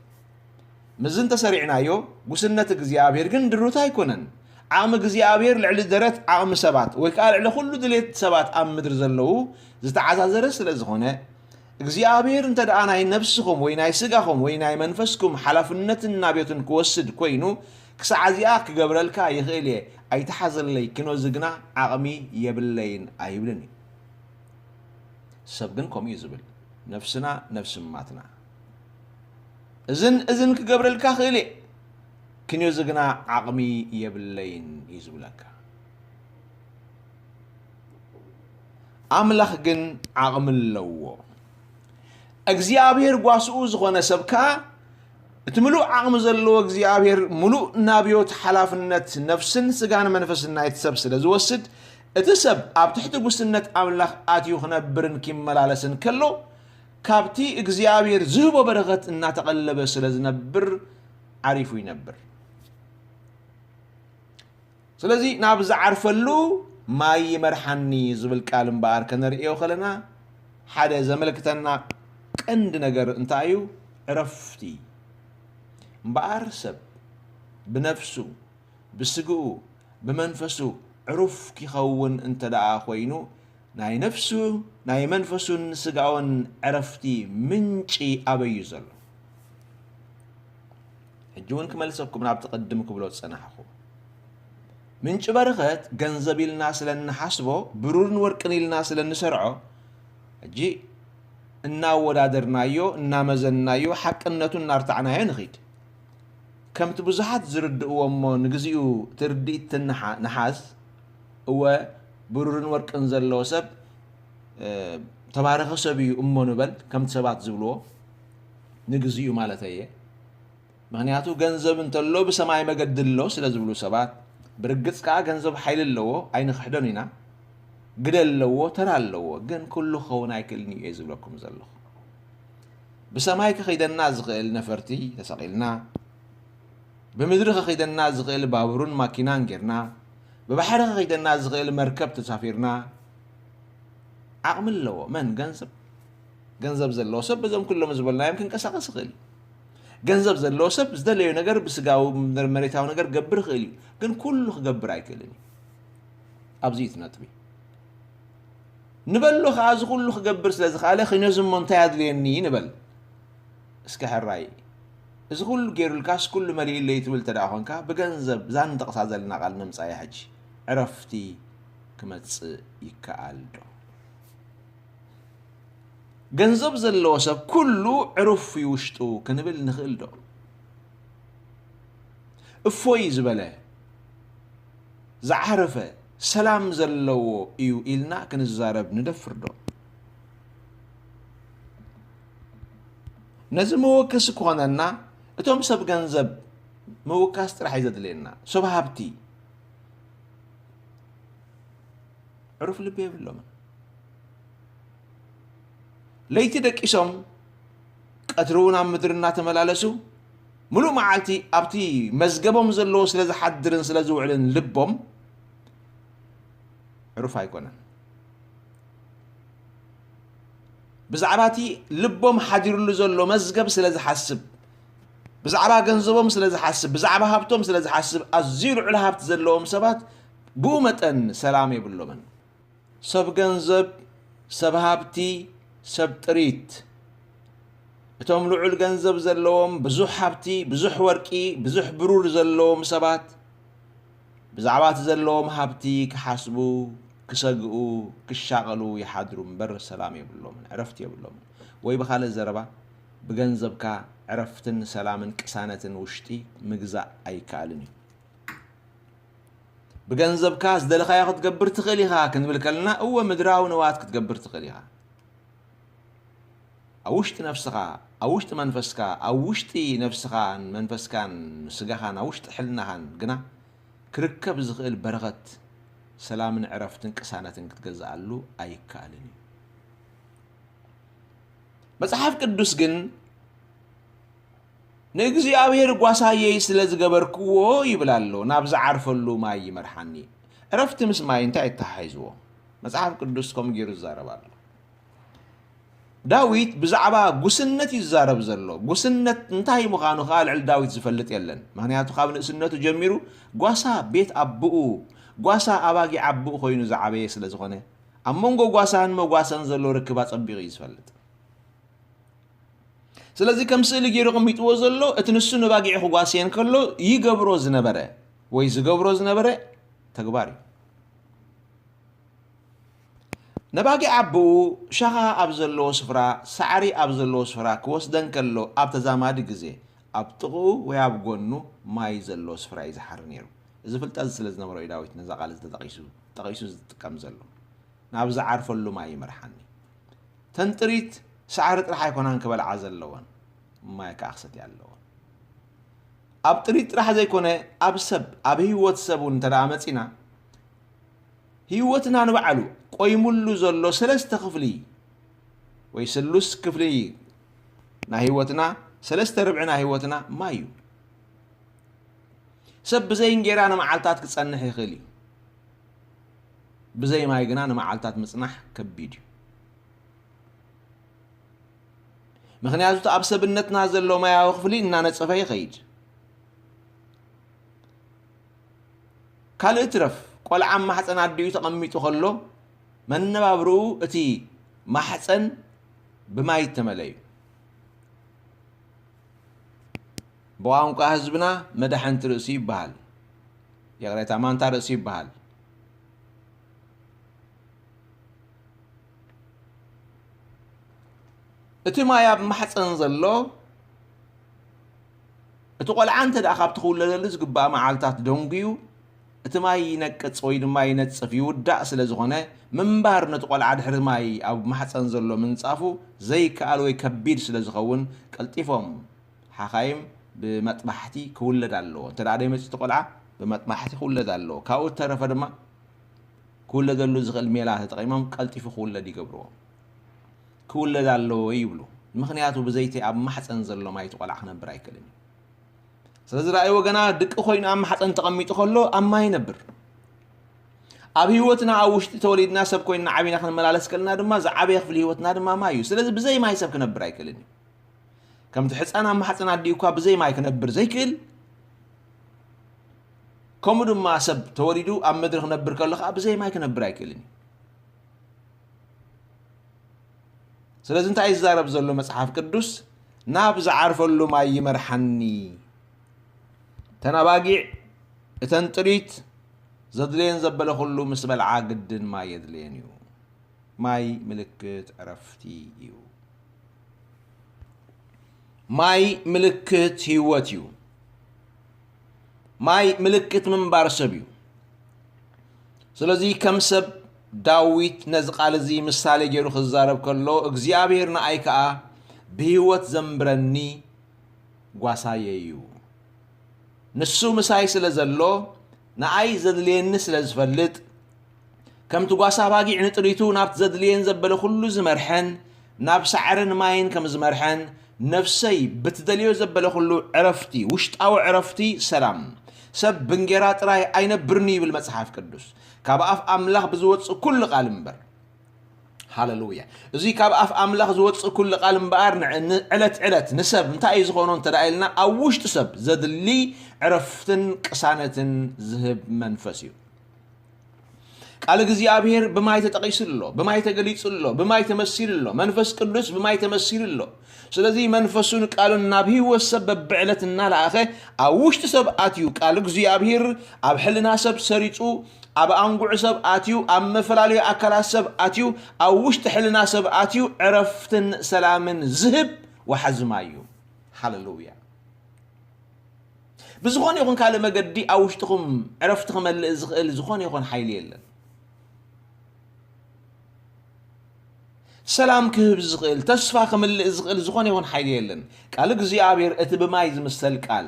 ምስዚ እንተሰሪዕናዮ፣ ጉስነት እግዚኣብሔር ግን ድሩት ኣይኮነን። ዓቕሚ እግዚኣብሔር ልዕሊ ደረት ዓቕሚ ሰባት ወይ ከዓ ልዕሊ ኩሉ ድሌት ሰባት ኣብ ምድሪ ዘለዉ ዝተዓዛዘረ ስለ ዝኾነ እግዚኣብሔር እንተ ደኣ ናይ ነፍስኹም ወይ ናይ ስጋኹም ወይ ናይ መንፈስኩም ሓላፍነትን ናብዮትን ክወስድ ኮይኑ ክሳዕ እዚኣ ክገብረልካ ይኽእል እየ ኣይትሓዘለይ ክኖ ዝግና ዓቕሚ የብለይን ኣይብልን እዩ። ሰብ ግን ከምኡ እዩ ዝብል። ነፍስና ነፍሲ ማትና እዝን እዝን ክገብረልካ ክእል እየ ክንዮ ዝግና ዓቕሚ የብለይን እዩ ዝብለካ። ኣምላኽ ግን ዓቕሚ ኣለዎ። እግዚኣብሔር ጓስኡ ዝኾነ ሰብ ከኣ እቲ ምሉእ ዓቕሚ ዘለዎ እግዚኣብሔር ምሉእ ናብዮት ሓላፍነት ነፍስን ስጋን መንፈስን ናይቲ ሰብ ስለ ዝወስድ እቲ ሰብ ኣብ ትሕቲ ጉስነት ኣምላኽ ኣትዩ ክነብርን ኪመላለስን ከሎ ካብቲ እግዚኣብሔር ዝህቦ በረኸት እናተቐለበ ስለ ዝነብር ዓሪፉ ይነብር። ስለዚ ናብ ዝዓርፈሉ ማይ ይመርሓኒ ዝብል ቃል እምበኣር ከነርእዮ ከለና ሓደ ዘመልክተና ቀንዲ ነገር እንታይ እዩ? ዕረፍቲ። እምበኣር ሰብ ብነፍሱ፣ ብስግኡ፣ ብመንፈሱ ዕሩፍ ኪኸውን እንተ ደኣ ኮይኑ ናይ ነፍሱ ናይ መንፈሱን ስጋኡን ዕረፍቲ ምንጪ ኣበይ እዩ ዘሎ? ሕጂ እውን ክመልሰኩም ናብቲ ቅድም ክብሎ ዝጸናሕኹ። ምንጪ በረኸት ገንዘብ ኢልና ስለ እንሓስቦ ብሩርን ወርቅን ኢልና ስለ እንሰርዖ ሕጂ እናወዳደርናዮ እናመዘንናዮ ሓቅነቱ እናርታዕናዮ ንኺድ። ከምቲ ብዙሓት ዝርድእዎ እሞ ንግዚኡ ትርድኢት ትንሓ- ንሓዝ እወ ብሩርን ወርቅን ዘለዎ ሰብ ተባረኸ ሰብ እዩ እሞ ንበል ከምቲ ሰባት ዝብልዎ ንግዚኡ ማለት እየ። ምክንያቱ ገንዘብ እንተሎ ብሰማይ መገዲ ኣሎ ስለ ዝብሉ ሰባት ብርግፅ ከዓ ገንዘብ ሓይሊ ኣለዎ ኣይንክሕደን ኢና። ግደ ኣለዎ ተራ ኣለዎ ግን ኩሉ ክኸውን ኣይክእልን እዩ እየ ዝብለኩም ዘለኹ። ብሰማይ ከኸይደና ዝኽእል ነፈርቲ ተሰቒልና፣ ብምድሪ ከኸይደና ዝኽእል ባቡርን ማኪናን ጌርና፣ ብባሕሪ ከኸይደና ዝኽእል መርከብ ተሳፊርና፣ ዓቕሚ ኣለዎ። መን? ገንዘብ። ገንዘብ ዘለዎ ሰብ በዞም ኩሎም ዝበልናዮም ክንቀሳቐስ ይኽእል እዩ። ገንዘብ ዘለዎ ሰብ ዝደለዮ ነገር ብስጋዊ መሬታዊ ነገር ክገብር ይኽእል እዩ። ግን ኩሉ ክገብር ኣይክእልን እዩ። ኣብዚ እዩ እቲ ነጥቢ። ንበሎ ከዓ እዚ ኩሉ ክገብር ስለ ዝኸኣለ ኪኖዚ እሞ እንታይ ኣድልየኒ ንበል እስከ ሕራይ። እዚ ኩሉ ገይሩልካስ ኩሉ መሊእለይ ትብል እንተ ደኣ ኾንካ ብገንዘብ እዛ ንጠቕሳ ዘለና ቃል ነምጻያ ሕጂ ዕረፍቲ ክመጽእ ይከኣል ዶ? ገንዘብ ዘለዎ ሰብ ኩሉ ዕሩፍ እዩ ውሽጡ ክንብል ንኽእል ዶ? እፎይ ዝበለ ዝዓረፈ ሰላም ዘለዎ እዩ ኢልና ክንዛረብ ንደፍር ዶ? ነዚ መወከሲ ክኾነና እቶም ሰብ ገንዘብ ምውካስ ጥራሕ እዩ ዘድልየና። ሰብ ሃብቲ ዕሩፍ ልቢ የብሎምን። ለይቲ ደቂሶም ቀትሪ እውን ኣብ ምድሪ እናተመላለሱ ምሉእ መዓልቲ ኣብቲ መዝገቦም ዘለዎ ስለ ዝሓድርን ስለ ዝውዕልን ልቦም ዕሩፍ ኣይኮነን። ብዛዕባ እቲ ልቦም ሓዲሩሉ ዘሎ መዝገብ ስለ ዝሓስብ፣ ብዛዕባ ገንዘቦም ስለ ዝሓስብ፣ ብዛዕባ ሃብቶም ስለ ዝሓስብ ኣዝዩ ልዑል ሃብቲ ዘለዎም ሰባት ብኡ መጠን ሰላም የብሎምን። ሰብ ገንዘብ፣ ሰብ ሃብቲ፣ ሰብ ጥሪት። እቶም ልዑል ገንዘብ ዘለዎም፣ ብዙሕ ሃብቲ፣ ብዙሕ ወርቂ፣ ብዙሕ ብሩር ዘለዎም ሰባት ብዛዕባ እቲ ዘለዎም ሃብቲ ክሓስቡ፣ ክሰግኡ፣ ክሻቐሉ ይሓድሩ እምበር ሰላም የብሎምን፣ ዕረፍቲ የብሎምን። ወይ ብኻልእ ዘረባ ብገንዘብካ ዕረፍትን ሰላምን ቅሳነትን ውሽጢ ምግዛእ ኣይከኣልን እዩ። ብገንዘብካ ዝደለኻዮ ክትገብር ትኽእል ኢኻ ክንብል ከለና እወ ምድራዊ ንዋት ክትገብር ትኽእል ኢኻ። ኣብ ውሽጢ ነፍስኻ፣ ኣብ ውሽጢ መንፈስካ፣ ኣብ ውሽጢ ነፍስኻን መንፈስካን ስጋኻን ኣብ ውሽጢ ሕልናኻን ግና ክርከብ ዝኽእል በረኸት ሰላምን ዕረፍትን ቅሳነትን ክትገዝኣሉ ኣይከኣልን እዩ። መጽሓፍ ቅዱስ ግን ንእግዚኣብሔር ጓሳየይ ስለ ዝገበርክዎ ይብል ኣሎ፣ ናብ ዝዓርፈሉ ማይ ይመርሓኒ። ዕረፍቲ ምስ ማይ እንታይ ይተሓሒዝዎ? መጽሓፍ ቅዱስ ከምኡ ገይሩ ይዛረብ ኣሎ። ዳዊት ብዛዕባ ጉስነት እዩ ዝዛረብ ዘሎ። ጉስነት እንታይ ምዃኑ ከኣ ልዕሊ ዳዊት ዝፈልጥ የለን። ምኽንያቱ ካብ ንእስነቱ ጀሚሩ ጓሳ ቤት ኣቦኡ፣ ጓሳ ኣባጊዕ ኣቦኡ ኮይኑ ዝዓበየ ስለ ዝኾነ፣ ኣብ መንጎ ጓሳን መጓሰን ዘሎ ርክብ ኣጸቢቑ እዩ ዝፈልጥ። ስለዚ ከም ስእሊ ገይሩ ኣቐሚጥዎ ዘሎ፣ እቲ ንሱ ነባጊዕ ክጓስየን ከሎ ይገብሮ ዝነበረ ወይ ዝገብሮ ዝነበረ ተግባር እዩ። ነባጊዕ ኣቦኡ ሻኻ ኣብ ዘለዎ ስፍራ፣ ሳዕሪ ኣብ ዘለዎ ስፍራ ክወስደን ከሎ፣ ኣብ ተዛማዲ ግዜ ኣብ ጥቕኡ ወይ ኣብ ጎኑ ማይ ዘለዎ ስፍራ እዩ ዝሓሪ ነይሩ። እዚ ፍልጠት ስለ ዝነበሮ እዩ ዳዊት ነዛ ቃል እዚ ተጠቒሱ፣ ጠቒሱ ዝጥቀም ዘሎ። ናብ ዝዓርፈሉ ማይ ይመርሓኒ። ተን ጥሪት ሳዕሪ ጥራሕ ኣይኮናን ክበልዓ ዘለወን፣ ማይ ከኣ ክሰትያ ኣለወን። ኣብ ጥሪት ጥራሕ ዘይኮነ፣ ኣብ ሰብ፣ ኣብ ህይወት ሰብ እውን እንተ ደኣ መጺና፣ ህይወትና ንባዕሉ ቆይሙሉ ዘሎ ሰለስተ ክፍሊ ወይ ስሉስ ክፍሊ ናይ ህይወትና፣ ሰለስተ ርብዒ ናይ ህይወትና ማይ እዩ። ሰብ ብዘይ እንጌራ ንመዓልታት ክጸንሕ ይኽእል እዩ። ብዘይ ማይ ግና ንመዓልታት ምጽናሕ ከቢድ እዩ። ምኽንያቱ እቲ ኣብ ሰብነትና ዘሎ ማያዊ ክፍሊ እናነጸፈ ይኸይድ። ካልእ ትረፍ፣ ቆልዓ ኣብ ማሕጸን ኣዲኡ ተቐሚጡ ከሎ፣ መነባብርኡ እቲ ማሕጸን ብማይ እተመልአ እዩ። ብቋንቋ ህዝብና መዳሕንቲ ርእሲ ይበሃል። ይቕሬታ፣ ማንታ ርእሲ ይበሃል። እቲ ማይ ኣብ ማሕጸን ዘሎ፣ እቲ ቆልዓ እንተ ደኣ ካብቲ ክውለደሉ ዝግባእ መዓልታት ደንጉዩ፣ እቲ ማይ ይነቅጽ ወይ ድማ ይነጽፍ፣ ይውዳእ ስለ ዝኾነ፣ ምንባር ነቲ ቆልዓ ድሕሪ ማይ ኣብ ማሕጸን ዘሎ ምንጻፉ ዘይከኣል ወይ ከቢድ ስለ ዝኸውን፣ ቀልጢፎም ሓኻይም ብመጥባሕቲ ክውለድ ኣለዎ። እንተ ደኣ ደይመጽእ እቲ ቆልዓ ብመጥባሕቲ ክውለድ ኣለዎ። ካብኡ እተረፈ ድማ ክውለደሉ ዝኽእል ሜላ ተጠቒሞም ቀልጢፉ ክውለድ ይገብርዎ። ክውለድ ኣለዎ ይብሉ። ምኽንያቱ ብዘይቲ ኣብ ማሕጸን ዘሎ ማይ እቲ ቆልዓ ክነብር ኣይክእልን እዩ። ስለዚ ረኣይዎ፣ ገና ድቂ ኮይኑ ኣብ ማሕጸን ተቐሚጡ ከሎ ኣብ ማይ ይነብር። ኣብ ህይወትና ኣብ ውሽጢ ተወሊድና ሰብ ኮይንና ዓቢና ክንመላለስ ከለና ድማ ዝዓበየ ክፍሊ ህይወትና ድማ ማይ እዩ። ስለዚ ብዘይ ማይ ሰብ ክነብር ኣይክእልን እዩ። ከምቲ ሕጻን ኣብ ማሕጸን ኣዲኡ እኳ ብዘይ ማይ ክነብር ዘይክእል፣ ከምኡ ድማ ሰብ ተወሊዱ ኣብ ምድሪ ክነብር ከሎ ከኣ ብዘይ ማይ ክነብር ኣይክእልን እዩ። ስለዚ እንታይ እዩ ዝዛረብ ዘሎ መጽሓፍ ቅዱስ? ናብ ዝዓርፈሉ ማይ ይመርሓኒ። እተን ኣባጊዕ፣ እተን ጥሪት ዘድልየን ዘበለ ኩሉ ምስ በልዓ ግድን ማይ የድልየን እዩ። ማይ ምልክት ዕረፍቲ እዩ። ማይ ምልክት ህይወት እዩ። ማይ ምልክት ምንባር ሰብ እዩ። ስለዚ ከም ሰብ ዳዊት ነዚ ቃል እዚ ምሳሌ ገይሩ ክዛረብ ከሎ፣ እግዚኣብሔር ንኣይ ከኣ ብህይወት ዘንብረኒ ጓሳየ እዩ። ንሱ ምሳይ ስለ ዘሎ፣ ንኣይ ዘድልየኒ ስለ ዝፈልጥ፣ ከምቲ ጓሳ ኣባጊዕ ንጥሪቱ ናብቲ ዘድልየን ዘበለ ኩሉ ዝመርሐን፣ ናብ ሳዕርን ማይን ከም ዝመርሐን፣ ነፍሰይ ብትደልዮ ዘበለ ኩሉ ዕረፍቲ፣ ውሽጣዊ ዕረፍቲ፣ ሰላም። ሰብ ብእንጌራ ጥራይ ኣይነብርን እዩ ይብል መጽሓፍ ቅዱስ። ካብ ኣፍ ኣምላኽ ብዝወጽእ ኩሉ ቃል እምበር። ሃለሉያ። እዚ ካብ ኣፍ ኣምላኽ ዝወጽእ ኩሉ ቃል እምበኣር፣ ን-፣ ን-፣ ዕለት ዕለት ንሰብ እንታይ እዩ ዝኾኖ እንተ ደኣ ኢልና፣ ኣብ ውሽጢ ሰብ ዘድሊ ዕረፍትን ቅሳነትን ዝህብ መንፈስ እዩ። ቃል እግዚኣብሔር ብማይ ተጠቒሱ ኣሎ፣ ብማይ ተገሊጹ ኣሎ፣ ብማይ ተመሲሉ ኣሎ፣ መንፈስ ቅዱስ ብማይ ተመሲሉ ኣሎ። ስለዚ መንፈሱን ቃሉን ናብ ህይወት ሰብ በብዕለት እናለኣኸ ኣብ ውሽጢ ሰብ ኣትዩ፣ ቃል እግዚኣብሔር ኣብ ሕልና ሰብ ሰሪጹ፣ ኣብ ኣንጉዕ ሰብ ኣትዩ፣ ኣብ መፈላለዩ ኣካላት ሰብ ኣትዩ፣ ኣብ ውሽጢ ሕልና ሰብ ኣትዩ ዕረፍትን ሰላምን ዝህብ ወሓዚ ማይ እዩ። ሃለሉያ። ብዝኾነ ይኹን ካልእ መገዲ ኣብ ውሽጥኹም ዕረፍቲ ክመልእ ዝኽእል ዝኾነ ይኹን ሓይሊ የለን። ሰላም ክህብ ዝኽእል፣ ተስፋ ክምልእ ዝኽእል ዝኾነ ይኹን ሓይሊ የለን። ቃል እግዚኣብሔር እቲ ብማይ ዝምሰል ቃል፣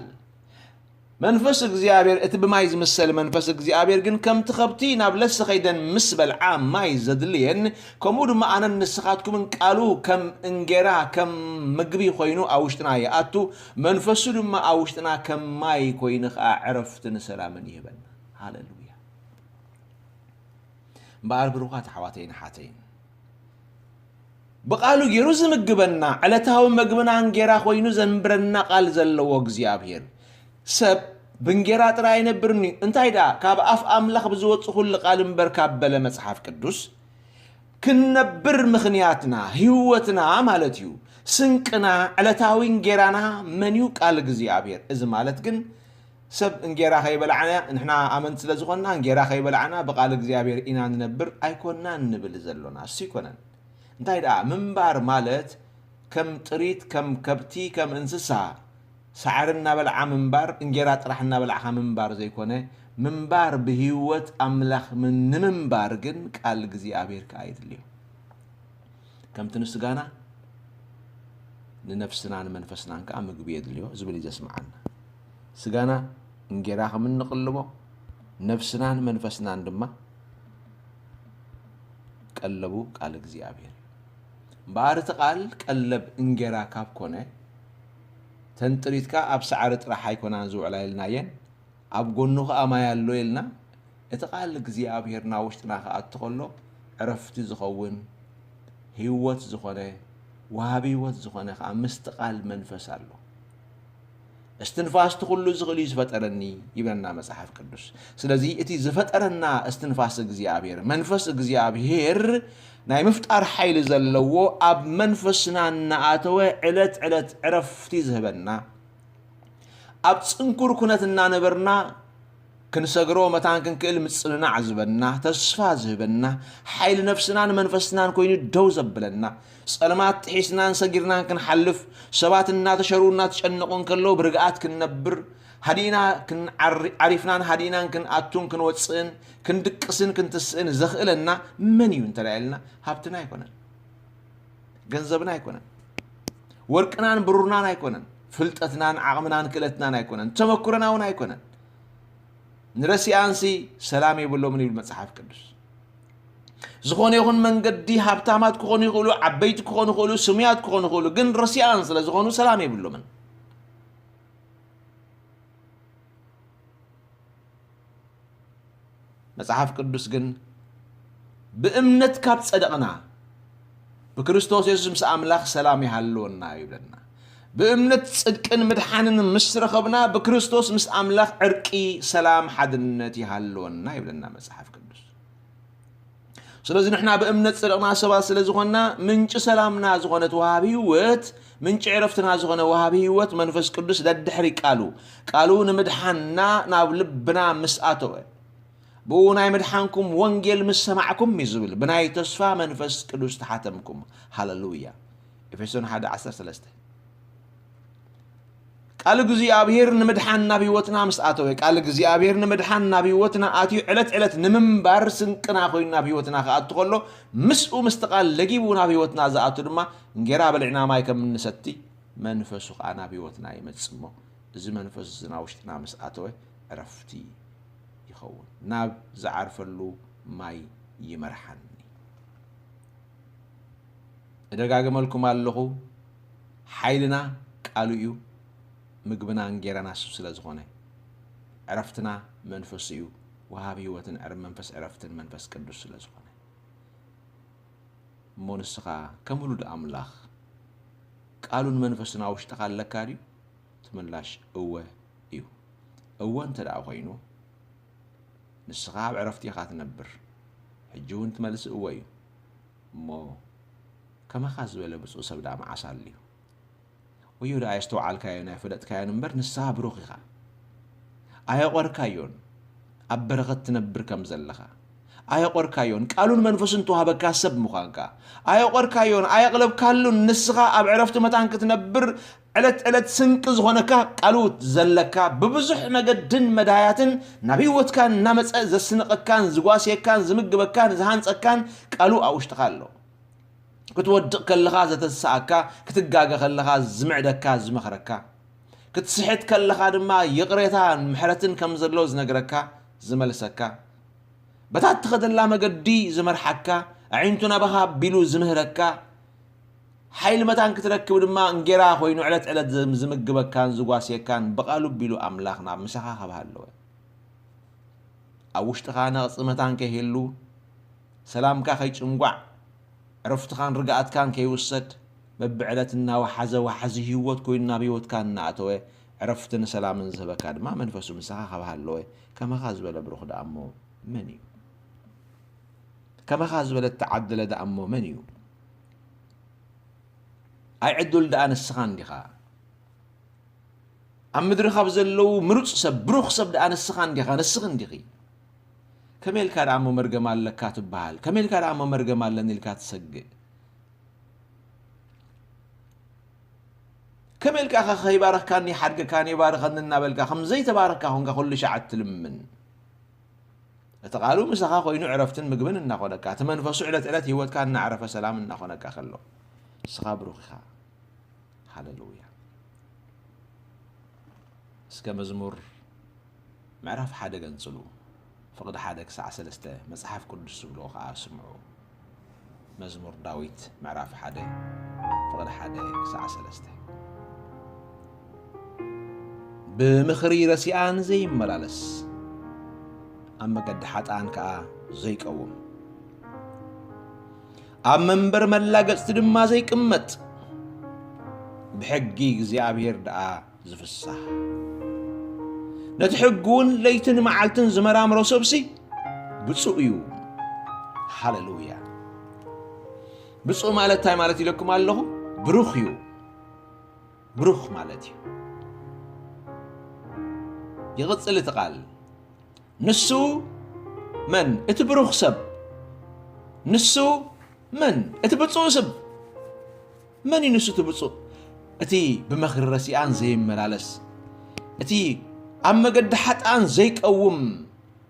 መንፈስ እግዚኣብሔር እቲ ብማይ ዝምሰል መንፈስ እግዚኣብሔር ግን ከምቲ ከብቲ ናብ ለሲ ኸይደን ምስ በልዓ ማይ ዘድልየን፣ ከምኡ ድማ ኣነን ንስኻትኩምን ቃሉ ከም እንጌራ፣ ከም ምግቢ ኮይኑ ኣብ ውሽጥና ይኣቱ፣ መንፈሱ ድማ ኣብ ውሽጥና ከም ማይ ኮይኑ ኸዓ ዕረፍትን ሰላምን ይህበና። ሃለሉያ። እምበኣር ብሩኻት ኣሕዋተይን ኣሓተይን፣ ብቓሉ ገይሩ ዝምግበና፣ ዕለታዊ መግብና እንጌራ ኮይኑ ዘንብረና ቃል ዘለዎ እግዚኣብሔር። ሰብ ብእንጌራ ጥራይ ኣይነብርን እዩ። እንታይ ደኣ፣ ካብ ኣፍ ኣምላኽ ብዝወጽእ ኩሉ ቃል እምበር ካብ በለ መጽሓፍ ቅዱስ፣ ክንነብር ምኽንያትና፣ ህይወትና ማለት እዩ። ስንቅና፣ ዕለታዊ እንጌራና መን እዩ? ቃል እግዚኣብሔር። እዚ ማለት ግን ሰብ እንጌራ ከይበላዕና፣ ንሕና ኣመንቲ ስለ ዝኾንና፣ እንጌራ ከይበላዕና ብቃል እግዚኣብሔር ኢና ንነብር ኣይኮንናን ንብል ዘሎና። እሱ ኣይኮነን። እንታይ ደኣ፣ ምንባር ማለት ከም ጥሪት፣ ከም ከብቲ፣ ከም እንስሳ ሳዕሪ እናበልዓ ምንባር፣ እንጌራ ጥራሕ እናበላዕካ ምንባር ዘይኮነ፣ ምንባር ብህይወት ኣምላኽ ምን-፣ ንምንባር ግን ቃል እግዚኣብሔር ከኣ የድልዮ። ከምቲ ንስጋና፣ ንነፍስና፣ ንመንፈስናን ከኣ ምግቢ የድልዮ ዝብል እዩ ዘስምዓና። ስጋና እንጌራ ከም እንቕልቦ፣ ነፍስናን መንፈስናን ድማ ቀለቡ ቃል እግዚኣብሔር እዩ። እምበኣር እቲ ቃል ቀለብ እንጌራ ካብ ኮነ፣ ተን ጥሪት ከኣ ኣብ ሳዕሪ ጥራሕ ኣይኮናን ዝውዕላ ኢልናየን፣ ኣብ ጎኑ ኸኣ ማይ ኣሎ ኢልና፣ እቲ ቃል እግዚኣብሔር ናብ ውሽጥና ክኣቱ ኸሎ፣ ዕረፍቲ ዝኸውን፣ ህይወት ዝኾነ፣ ወሃቢ ህይወት ዝኾነ ኸኣ ምስቲ ቃል መንፈስ ኣሎ። "እስትንፋስ እቲ ኩሉ ዝኽእል እዩ ዝፈጠረኒ" ይብለና መጽሓፍ ቅዱስ። ስለዚ እቲ ዝፈጠረና እስትንፋስ እግዚኣብሔር፣ መንፈስ እግዚኣብሔር ናይ ምፍጣር ሓይሊ ዘለዎ፣ ኣብ መንፈስና እናኣተወ ዕለት ዕለት ዕረፍቲ ዝህበና፣ ኣብ ጽንኩር ኩነት እናነበርና ክንሰግሮ መታን ክንክእል ምጽንናዕ ዝህበና፣ ተስፋ ዝህበና፣ ሓይሊ ነፍስናን መንፈስናን ኮይኑ ደው ዘብለና፣ ጸልማት ጥሒስናን ሰጊርናን ክንሓልፍ፣ ሰባት እናተሸሩ እናተጨነቑ እንከለዉ ብርግኣት ክንነብር፣ ሃዲእና ክንዓሪ-፣ ዓሪፍናን ሃዲእናን ክንኣቱን ክንወጽእን ክንድቅስን ክንትስእን ዘኽእለና መን እዩ እንተ ኢልና፣ ሃብትና ኣይኮነን። ገንዘብና ኣይኮነን። ወርቅናን ብሩርናን ኣይኮነን። ፍልጠትናን ዓቕምናን ክእለትናን ኣይኮነን። ተመኩሮና እውን ኣይኮነን። ንረሲኣንሲ ሰላም የብሎምን ይብል መጽሓፍ ቅዱስ። ዝኾነ ይኹን መንገዲ ሃብታማት ክኾኑ ይኽእሉ፣ ዓበይቲ ክኾኑ ይኽእሉ፣ ስሙያት ክኾኑ ይኽእሉ፣ ግን ረሲኣን ስለ ዝኾኑ ሰላም የብሎምን። መጽሓፍ ቅዱስ ግን፣ "ብእምነት ካብ ጸደቕና፣ ብክርስቶስ የሱስ ምስ ኣምላኽ ሰላም ይሃልወና" ይብለና። ብእምነት ጽድቅን ምድሓንን ምስ ረኸብና፣ ብክርስቶስ ምስ ኣምላኽ ዕርቂ፣ ሰላም፣ ሓድነት ይሃልወና ይብለና መጽሓፍ ቅዱስ። ስለዚ ንሕና ብእምነት ጸደቕና ሰባት ስለ ዝኾንና፣ ምንጪ ሰላምና ዝኾነት ወሃቢ ህይወት፣ ምንጪ ዕረፍትና ዝኾነ ወሃቢ ህይወት መንፈስ ቅዱስ ደድሕሪ ቃሉ፣ ቃሉ ንምድሓንና ናብ ልብና ምስ ኣተወ፣ "ብኡ ናይ ምድሓንኩም ወንጌል ምስ ሰማዕኩም" እዩ ዝብል፣ "ብናይ ተስፋ መንፈስ ቅዱስ ተሓተምኩም።" ሃለሉያ። ኤፌሶን ሓደ ዓሰርተ ሰለስተ። ቃል እግዚኣብሔር ንምድሓን ናብ ህይወትና ምስ ኣተወ፣ ቃል እግዚኣብሔር ንምድሓን ናብ ህይወትና ኣትዩ ዕለት ዕለት ንምንባር ስንቅና ኮይኑ ናብ ህይወትና ክኣቱ ከሎ፣ ምስኡ ምስቲ ቃል ለጊቡ ናብ ህይወትና ዝኣቱ ድማ፣ እንጌራ በሊዕና ማይ ከም እንሰቲ፣ መንፈሱ ከኣ ናብ ህይወትና ይመጽእ እሞ፣ እዚ መንፈስ እዚ ናብ ውሽጥና ምስ ኣተወ፣ ዕረፍቲ ይኸውን። ናብ ዝዓርፈሉ ማይ ይመርሓኒ። እደጋግመልኩም ኣለኹ፣ ሓይልና ቃሉ እዩ፣ ምግብና እንጌራና እሱ ስለ ዝኾነ፣ ዕረፍትና መንፈሱ እዩ፣ ወሃቢ ህይወትን ዕረ-፣ መንፈስ ዕረፍትን መንፈስ ቅዱስ ስለ ዝኾነ። እሞ ንስኻ ከም ውሉድ ኣምላኽ ቃሉን መንፈስን ኣብ ውሽጥኻ ኣለካ ድዩ? እቲ ምላሽ እወ እዩ። እወ እንተ ደኣ ኮይኑ፣ ንስኻ ኣብ ዕረፍቲ ኢኻ ትነብር። ሕጂ እውን እቲ መልሲ እወ እዩ። እሞ ከማኻ ዝበለ ብፁዕ ሰብ ደኣ መዓስ ኣልዩ? ወዮ ደኣ ኣየስተውዓልካዮን ኣየፈለጥካዮን እምበር፣ ንስኻ ብሩኽ ኢኻ። ኣየቖርካዮን ኣብ በረኸት ትነብር ከም ዘለኻ። ኣየቖርካዮን ቃሉን መንፈሱን ተዋህበካ ሰብ ምዃንካ። ኣየቖርካዮን ኣየቕለብካሉን ንስኻ ኣብ ዕረፍቲ መታን ክትነብር ዕለት ዕለት ስንቂ ዝኾነካ ቃሉ ዘለካ ብብዙሕ መገድን መዳያትን ናብ ህይወትካ እናመጸ ዘስንቐካን ዝጓስየካን ዝምግበካን ዝሃንጸካን ቃሉ ኣብ ውሽጥኻ ኣሎ። ክትወድቕ ከለኻ ዘተስኣካ፣ ክትጋገ ከለኻ ዝምዕደካ፣ ዝመኽረካ፣ ክትስሕት ከለኻ ድማ ይቕሬታን ምሕረትን ከም ዘሎ ዝነግረካ፣ ዝመልሰካ፣ በታ እትኸደላ መገዲ ዝመርሓካ፣ ኣዒንቱ ናባኻ ኣቢሉ ዝምህረካ፣ ሓይሊ መታን ክትረክብ ድማ እንጌራ ኮይኑ ዕለት ዕለት ዝም-፣ ዝምግበካን ዝጓስየካን ብቓሉ ኣቢሉ ኣምላኽ ናብ ምሳኻ ክህብ ኣለወ። ኣብ ውሽጥኻ ነቕጺ መታን ከይህሉ፣ ሰላምካ ከይጭንጓዕ፣ ዕረፍትኻን ርግኣትካን ከይውሰድ፣ በብዕለት እናወሓዘ ዋሕዚ ህይወት ኮይኑ ናብ ህይወትካ እናኣተወ፣ ዕረፍትን ሰላምን ዝህበካ ድማ መንፈሱ ምሳኻ ካብ ሃለወ፣ ከማኻ ዝበለ ብሩኽ ደኣ እሞ መን እዩ? ከማኻ ዝበለ እተዓደለ ደኣ እሞ መን እዩ? ኣይ ዕዱል ደኣ ንስኻ እንዲኻ። ኣብ ምድሪ ካብ ዘለዉ ምሩጽ ሰብ፣ ብሩኽ ሰብ ደኣ ንስኻ እንዲኻ፣ ንስኺ እንዲኺ። ከመይ ኢልካ ደኣ እሞ መርገም ኣለካ ትበሃል? ከመይ ኢልካ ደኣ እሞ መርገም ኣለኒ ኢልካ ትሰግእ? ከመይ ኢልካ ከ ከይባረኽካኒ ሓድገካኒ ባርኸኒ እናበልካ ከም ዘይተባረኽካ ኮንካ ኩሉ ሻዕ እትልምን? እቲ ቃሉ ምሳኻ ኮይኑ ዕረፍትን ምግብን እናኾነካ፣ እቲ መንፈሱ ዕለት ዕለት ህይወትካ እናዕረፈ ሰላም እናኾነካ ከሎ፣ ንስኻ ብሩኽ ኢኻ። ሃሌሉያ። እስከ መዝሙር ምዕራፍ ሓደ ገንጽሉ፣ ፍቕዲ ሓደ ክሳዕ ሰለስተ፣ መጽሓፍ ቅዱስ ዝብልዎ ኸኣ ስምዑ። መዝሙር ዳዊት ምዕራፍ ሓደ ፍቕዲ ሓደ ክሳዕ ሰለስተ። ብምኽሪ ረሲኣን ዘይመላለስ፣ ኣብ መገዲ ሓጥኣን ከኣ ዘይቀውም፣ ኣብ መንበር መላገጽቲ ድማ ዘይቅመጥ፣ ብሕጊ እግዚኣብሔር ደኣ ዝፍሳህ፣ ነቲ ሕጉ እውን ለይትን መዓልትን ዝመራምሮ ሰብሲ ብፁዕ እዩ። ሃሌሉያ። ብፁዕ ማለት እንታይ ማለት ኢለኩም ኣለኹ? ብሩኽ እዩ። ብሩኽ ማለት እዩ። ይቕጽል እቲ ቃል። ንሱ መን? እቲ ብሩኽ ሰብ። ንሱ መን? እቲ ብፁዕ ሰብ። መን እዩ ንሱ እቲ ብፁዕ? እቲ ብመኽሪ ረሲኣን ዘይመላለስ፣ እቲ ኣብ መገዲ ሓጥኣን ዘይቀውም፣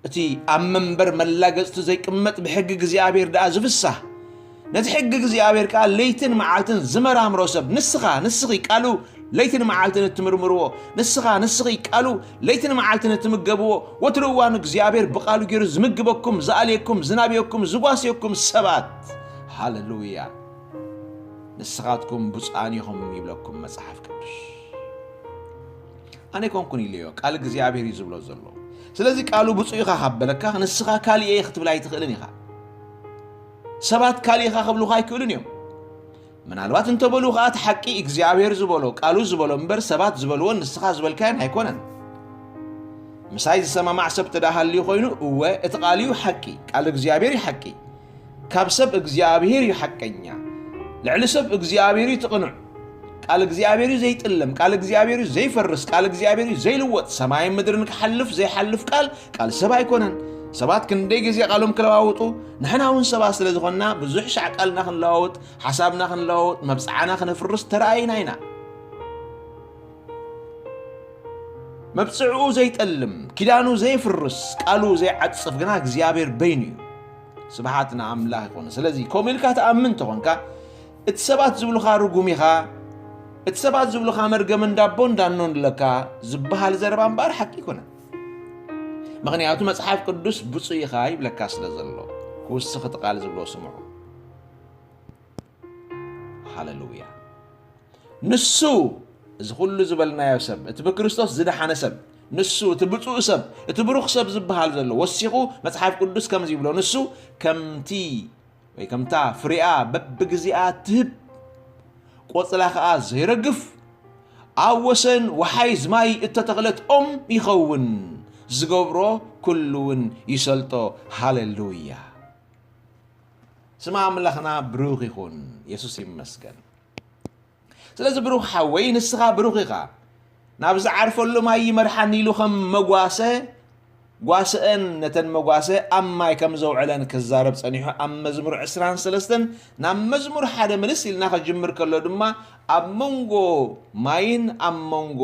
እቲ ኣብ መንበር መላገጽቲ ዘይቅመጥ፣ ብሕጊ እግዚኣብሔር ደኣ ዝፍሳህ፣ ነቲ ሕጊ እግዚኣብሔር ከኣ ለይትን መዓልትን ዝመራምሮ ሰብ፣ ንስኻ፣ ንስኺ ቃሉ ለይትን መዓልትን እትምርምርዎ፣ ንስኻ፣ ንስኺ ቃሉ ለይትን መዓልትን እትምገብዎ፣ ወትሩ እዋን እግዚኣብሔር ብቃሉ ገይሩ ዝምግበኩም፣ ዝኣልየኩም፣ ዝናብየኩም፣ ዝጓስየኩም ሰባት። ሃሌሉያ። ንስኻትኩም ብፁዓን ኢኹም ይብለኩም መጽሓፍ ቅዱስ። ኣነ ኣይኮንኩን ኢለዮ፣ ቃል እግዚኣብሔር እዩ ዝብሎ ዘሎ። ስለዚ ቃሉ ብፁዕ ኢኻ ካብ በለካ፣ ንስኻ ካሊእ እየ ክትብል ኣይትኽእልን ኢኻ። ሰባት ካሊእ ኢኻ ክብሉኻ ኣይክእሉን እዮም። ምናልባት እንተበሉ ኸኣ እቲ ሓቂ እግዚኣብሔር ዝበሎ፣ ቃሉ ዝበሎ እምበር ሰባት ዝበልዎን ንስኻ ዝበልካዮን ኣይኮነን። ምሳይ ዝሰማማዕ ሰብ ተዳሃልዩ ኮይኑ፣ እወ፣ እቲ ቃል እዩ ሓቂ፣ ቃል እግዚኣብሔር እዩ ሓቂ። ካብ ሰብ እግዚኣብሔር እዩ ሓቀኛ፣ ልዕሊ ሰብ እግዚኣብሔር እዩ እቲ ቅኑዕ። ቃል እግዚኣብሔር እዩ ዘይጥለም፣ ቃል እግዚኣብሔር እዩ ዘይፈርስ፣ ቃል እግዚኣብሔር እዩ ዘይልወጥ። ሰማይን ምድርን ክሓልፍ ዘይሓልፍ ቃል፣ ቃል ሰብ ኣይኮነን። ሰባት ክንደይ ግዜ ቃሎም ክለዋውጡ፣ ንሕና እውን ሰባት ስለ ዝኾንና ብዙሕ ሻዕ ቃልና ክንለዋውጥ፣ ሓሳብና ክንለዋውጥ፣ መብጽዓና ክነፍርስ ተረኣይና ኢና። መብጽዕኡ ዘይጠልም፣ ኪዳኑ ዘይፍርስ፣ ቃሉ ዘይዓጽፍ ግና እግዚኣብሔር በይኑ እዩ። ስብሓት ንኣምላኽ ይኹን። ስለዚ ከምኡ ኢልካ ትኣምን እንተኾንካ፣ እቲ ሰባት ዝብሉኻ ርጉም ኢኻ፣ እቲ ሰባት ዝብሉኻ መርገም እንዳቦ እንዳኖ ኣለካ ዝበሃል ዘረባ እምበኣር ሓቂ ኣይኮነን። ምኽንያቱ መጽሓፍ ቅዱስ ብፁዕ ኢኻ ይብለካ ስለ ዘሎ፣ ክውስኽ እቲ ቃል ዝብሎ ስምዑ። ሃሌሉያ። ንሱ፣ እዚ ኩሉ ዝበልናዮ ሰብ፣ እቲ ብክርስቶስ ዝደሓነ ሰብ፣ ንሱ፣ እቲ ብፁዕ ሰብ፣ እቲ ብሩኽ ሰብ ዝበሃል ዘሎ ወሲኹ መጽሓፍ ቅዱስ ከምዚ ይብሎ፣ ንሱ ከምቲ ወይ ከምታ ፍሬኣ በብግዜኣ ትህብ፣ ቆጽላ ኸኣ ዘይረግፍ፣ ኣብ ወሰን ወሓይዝ ማይ እተተኽለት ኦም ይኸውን፣ ዝገብሮ ኩሉ እውን ይሰልጦ። ሃሌሉያ። ስም ኣምላኽና ብሩኽ ይኹን። የሱስ ይመስገን። ስለዚ ብሩኽ ሓወይ፣ ንስኻ ብሩኽ ኢኻ። ናብ ዝዓርፈሉ ማይ ይመርሓኒ ኢሉ ከም መጓሰ፣ ጓስአን ነተን መጓሰ ኣብ ማይ ከም ዘውዕለን ክዛረብ ጸኒሑ ኣብ መዝሙር ዕስራን ሰለስተን ናብ መዝሙር ሓደ ምልስ ኢልና ክጅምር ከሎ ድማ ኣብ መንጎ ማይን ኣብ መንጎ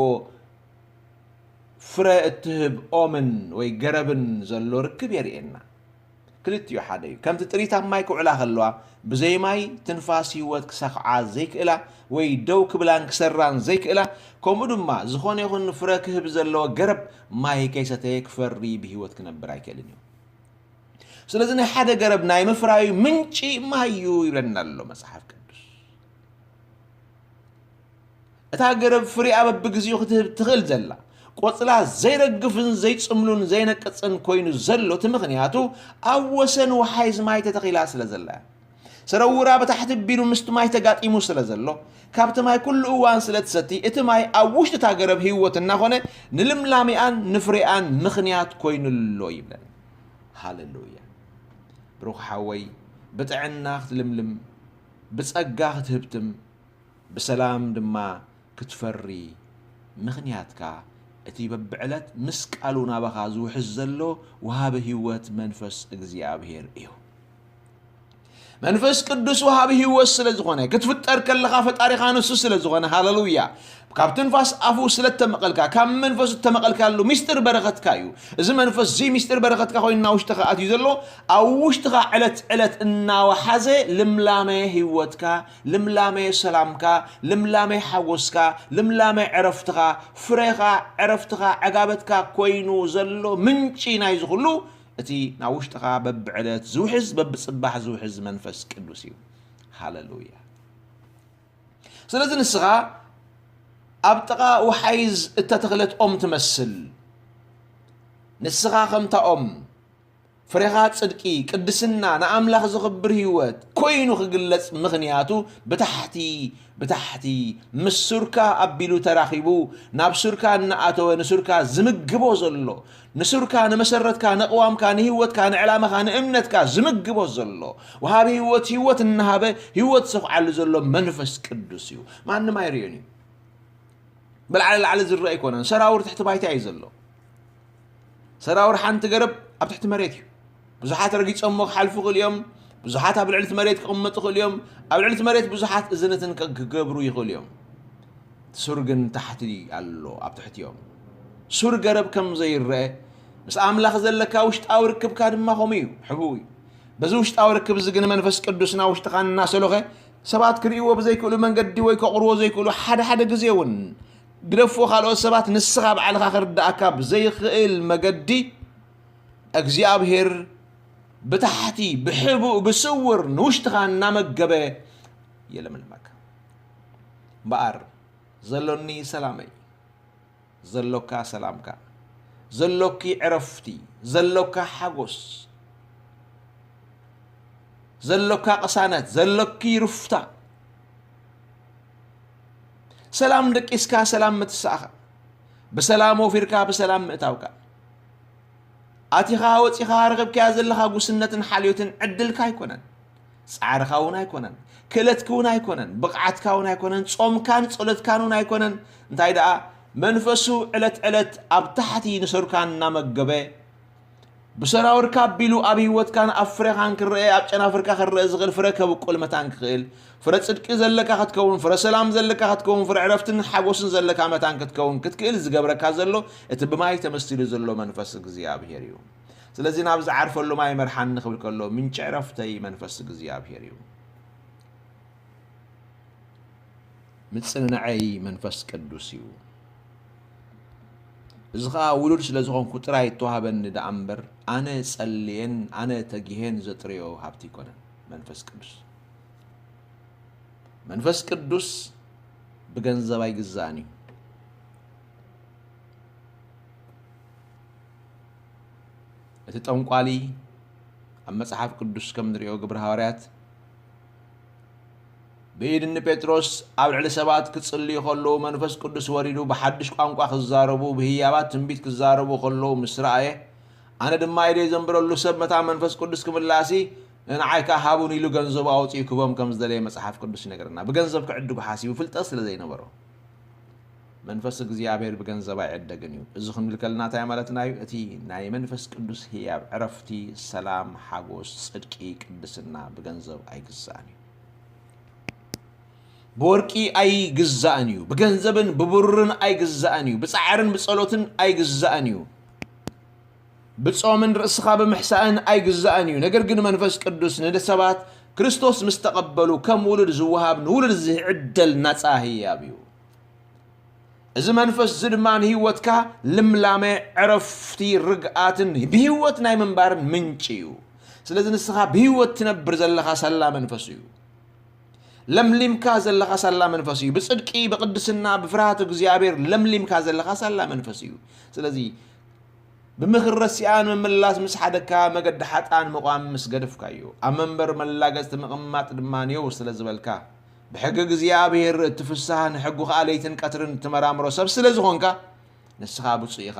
ፍረ እትህብ ኦምን ወይ ገረብን ዘሎ ርክብ የርእየና። ክልቲኡ ሓደ እዩ። ከምቲ ጥሪት ኣብ ማይ ክውዕላ ከለዋ፣ ብዘይ ማይ ትንፋስ ህይወት ክሰኽዓ ዘይክእላ ወይ ደው ክብላን ክሰራን ዘይክእላ፣ ከምኡ ድማ ዝኾነ ይኹን ፍረ ክህብ ዘለዎ ገረብ ማይ ከይሰተየ ክፈሪ ብህይወት ክነብር ኣይክእልን እዩ። ስለዚ ናይ ሓደ ገረብ ናይ ምፍራዩ ምንጪ ማይ እዩ ይብለና ኣሎ መጽሓፍ ቅዱስ። እታ ገረብ ፍሪኣ በብግዜኡ ክትህብ ትኽእል ዘላ፣ ቆጽላ ዘይረግፍን ዘይጽምሉን ዘይነቅጽን ኮይኑ ዘሎ እቲ ምኽንያቱ ኣብ ወሰን ወሓይዝ ማይ ተተኺላ ስለ ዘላ እያ። ሰረውራ ብታሕቲ ቢሉ ምስቲ ማይ ተጋጢሙ ስለ ዘሎ፣ ካብቲ ማይ ኩሉ እዋን ስለ ትሰቲ፣ እቲ ማይ ኣብ ውሽጢ እታ ገረብ ህይወት እናኾነ፣ ንልምላሜኣን ንፍሬኣን ምኽንያት ኮይኑ ኣሎ ይብለን። ሃሌሉያ። ብሩኽ ሓወይ፣ ብጥዕና ክትልምልም፣ ብጸጋ ክትህብትም፣ ብሰላም ድማ ክትፈሪ ምኽንያትካ እቲ በብዕለት ምስ ቃሉ ናባኻ ዝውሕዝ ዘሎ ወሃቢ ህይወት መንፈስ እግዚኣብሔር እዩ። መንፈስ ቅዱስ ወሃቢ ህይወት ስለ ዝኾነ፣ ክትፍጠር ከለኻ ፈጣሪኻ ንሱ ስለ ዝኾነ፣ ሃሌሉያ፣ ካብ ትንፋስ ኣፉ ስለ እተመቐልካ፣ ካብ መንፈሱ እተመቐልካሉ ሚስጥር በረኸትካ እዩ። እዚ መንፈስ እዚ ሚስጥር በረኸትካ ኮይኑ ናብ ውሽጥኻ ኣትዩ ዘሎ፣ ኣብ ውሽጥኻ ዕለት ዕለት እናወሓዘ ልምላመ ህይወትካ፣ ልምላመ ሰላምካ፣ ልምላመ ሓጎስካ፣ ልምላመ ዕረፍትኻ፣ ፍሬኻ፣ ዕረፍትኻ፣ ዕጋበትካ ኮይኑ ዘሎ ምንጪ ናይዚ ኩሉ እቲ ናብ ውሽጥኻ በብዕለት ዝውሕዝ፣ በብጽባሕ ዝውሕዝ መንፈስ ቅዱስ እዩ። ሃሌሉያ። ስለዚ ንስኻ ኣብ ጥቓ ወሓይዝ እተተኽለት ኦም ትመስል። ንስኻ ከምታ ኦም ፍሬኻ ጽድቂ፣ ቅድስና፣ ንኣምላኽ ዘኽብር ህይወት ኮይኑ ክግለጽ፣ ምኽንያቱ ብታሕቲ፣ ብታሕቲ ምስ ሱርካ ኣቢሉ ተራኺቡ፣ ናብ ሱርካ እናኣተወ ንሱርካ ዝምግቦ ዘሎ፣ ንሱርካ፣ ንመሰረትካ፣ ንቕዋምካ፣ ንህይወትካ፣ ንዕላማኻ፣ ንእምነትካ ዝምግቦ ዘሎ፣ ወሃቢ ህይወት፣ ህይወት እናሃበ ህይወት ዘኹዓሉ ዘሎ መንፈስ ቅዱስ እዩ። ማንም ኣይርእዮን እዩ። ብላዕሊ ላዕሊ ዝረአ ኣይኮነን። ሰራውር ትሕቲ ባይታ እዩ ዘሎ። ሰራውር ሓንቲ ገረብ ኣብ ትሕቲ መሬት እዩ። ብዙሓት ረጊጾሞ ክሓልፉ ይኽእሉ እዮም። ብዙሓት ኣብ ልዕሊ እቲ መሬት ክቕመጡ ይኽእሉ እዮም። ኣብ ልዕሊ እቲ መሬት ብዙሓት እዝንትን ከ-፣ ክገብሩ ይኽእሉ እዮም። ሱር ግን ታሕቲ ኣሎ፣ ኣብ ትሕቲኦም። ሱር ገረብ ከም ዘይረአ፣ ምስ ኣምላኽ ዘለካ ውሽጣዊ ርክብካ ድማ ከምኡ እዩ፣ ሕቡእ እዩ። በዚ ውሽጣዊ ርክብ እዚ ግን መንፈስ ቅዱስ ናብ ውሽጥኻ እናሰሎኸ፣ ሰባት ክርእይዎ ብዘይክእሉ መንገዲ ወይ ከቕርቦ ዘይክእሉ፣ ሓደ ሓደ ግዜ እውን ግደፎ ካልኦት ሰባት፣ ንስኻ ባዕልኻ ክርድኣካ ብዘይክእል መገዲ፣ እግዚኣብሔር ብታሕቲ፣ ብሕቡእ፣ ብስውር ንውሽጥኻ እናመገበ የለምልመካ። እምበኣር ዘሎኒ ሰላመይ፣ ዘሎካ ሰላምካ፣ ዘሎኪ ዕረፍቲ፣ ዘሎካ ሓጎስ፣ ዘሎካ ቅሳነት፣ ዘሎኪ ሩፍታ፣ ሰላም ደቂስካ ሰላም ምትሳእኻ፣ ብሰላም ወፊርካ ብሰላም ምእታውካ፣ ኣቲኻ ወጺኻ ረኺብካያ ዘለኻ ጉስነትን ሓልዮትን ዕድልካ ኣይኮነን። ጻዕርኻ እውን ኣይኮነን። ክእለትኪ እውን ኣይኮነን። ብቕዓትካ እውን ኣይኮነን። ጾምካን ጸሎትካን እውን ኣይኮነን። እንታይ ደኣ፣ መንፈሱ ዕለት ዕለት ኣብ ታሕቲ ንሰሩካ እናመገበ፣ ብሰራውርካ ኣቢሉ ኣብ ህይወትካን ኣብ ፍሬኻን ክረአ፣ ኣብ ጨናፍርካ ክረአ ዝኽእል ፍረ ከብቁል መታን ክኽእል፣ ፍረ ጽድቂ ዘለካ ክትከውን፣ ፍረ ሰላም ዘለካ ክትከውን፣ ፍረ ዕረፍትን ሓጎስን ዘለካ መታን ክትከውን ክትክእል ዝገብረካ ዘሎ እቲ ብማይ ተመሲሉ ዘሎ መንፈስ እግዚኣብሔር እዩ። ስለዚ ናብ ዝዓርፈሉ ማይ መርሓኒ ክብል ከሎ፣ ምንጪ ዕረፍተይ መንፈስ እግዚኣብሔር እዩ። ምጽንናዐይ መንፈስ ቅዱስ እዩ። እዚ ኸኣ ውሉድ ስለ ዝኾንኩ ጥራይ እተዋህበኒ ደኣ እምበር፣ ኣነ ጸልየን ኣነ ተጊሄን ዘጥርዮ ሃብቲ ኣይኮነን። መንፈስ ቅዱስ፣ መንፈስ ቅዱስ ብገንዘብ ኣይግዛእን እዩ። እቲ ጠንቋሊ ኣብ መጽሓፍ ቅዱስ ከም ንሪኦ ግብሪ ሃዋርያት ብኢድ እኒ ጴጥሮስ ኣብ ልዕሊ ሰባት ክጽልዩ ከለዉ መንፈስ ቅዱስ ወሪዱ ብሓድሽ ቋንቋ ክዛረቡ ብህያባት ትንቢት ክዛረቡ ከለዉ ምስ ረኣየ ኣነ ድማ ኢደይ ዘንብረሉ ሰብ መታ መንፈስ ቅዱስ ክምላሲ ንዓይ ከኣ ሃቡን ኢሉ ገንዘቡ ኣውፂኡ ክቦም ከም ዝደለየ መጽሓፍ ቅዱስ ይነግረና። ብገንዘብ ክዕድጉ ሓሲቡ ፍልጠት ስለ ዘይነበሮ መንፈስ እግዚኣብሔር ብገንዘብ ኣይዕደግን እዩ። እዚ ክንብል ከለና እንታይ ማለትና እዩ? እቲ ናይ መንፈስ ቅዱስ ህያብ ዕረፍቲ፣ ሰላም፣ ሓጎስ፣ ጽድቂ፣ ቅድስና ብገንዘብ ኣይግዛእን እዩ። ብወርቂ ኣይግዛእን እዩ። ብገንዘብን ብብሩርን ኣይግዛእን እዩ። ብጻዕርን ብጸሎትን ኣይግዛእን እዩ። ብጾምን ርእስኻ ብምሕሳእን ኣይግዛእን እዩ። ነገር ግን መንፈስ ቅዱስ ንሰባት ክርስቶስ ምስ ተቐበሉ ከም ውሉድ ዝወሃብ ንውሉድ ዝዕደል ናጻ ህያብ እዩ። እዚ መንፈስ እዚ ድማ ንህይወትካ ልምላመ፣ ዕረፍቲ፣ ርግኣትን ብህይወት ናይ ምንባርን ምንጪ እዩ። ስለዚ ንስኻ ብህይወት ትነብር ዘለኻ ሳላ መንፈስ እዩ። ለምሊምካ ዘለኻ ሳላ መንፈስ እዩ። ብጽድቂ፣ ብቕድስና፣ ብፍርሃት እግዚኣብሔር ለምሊምካ ዘለኻ ሳላ መንፈስ እዩ። ስለዚ ብምኽሪ ረሲኣ ንምምላስ ምስ ሓደግካ፣ መገዲ ሓጥኣን ምቋም ምስ ገደፍካዮ፣ ኣብ መንበር መላገጽቲ ምቕማጥ ድማ ኔው ስለ ዝበልካ፣ ብሕጊ እግዚኣብሔር እቲ ፍስሃ ንሕጉ ኸኣ ለይትን ቀትርን እትመራምሮ ሰብ ስለ ዝኾንካ፣ ንስኻ ብፁዕ ኢኻ።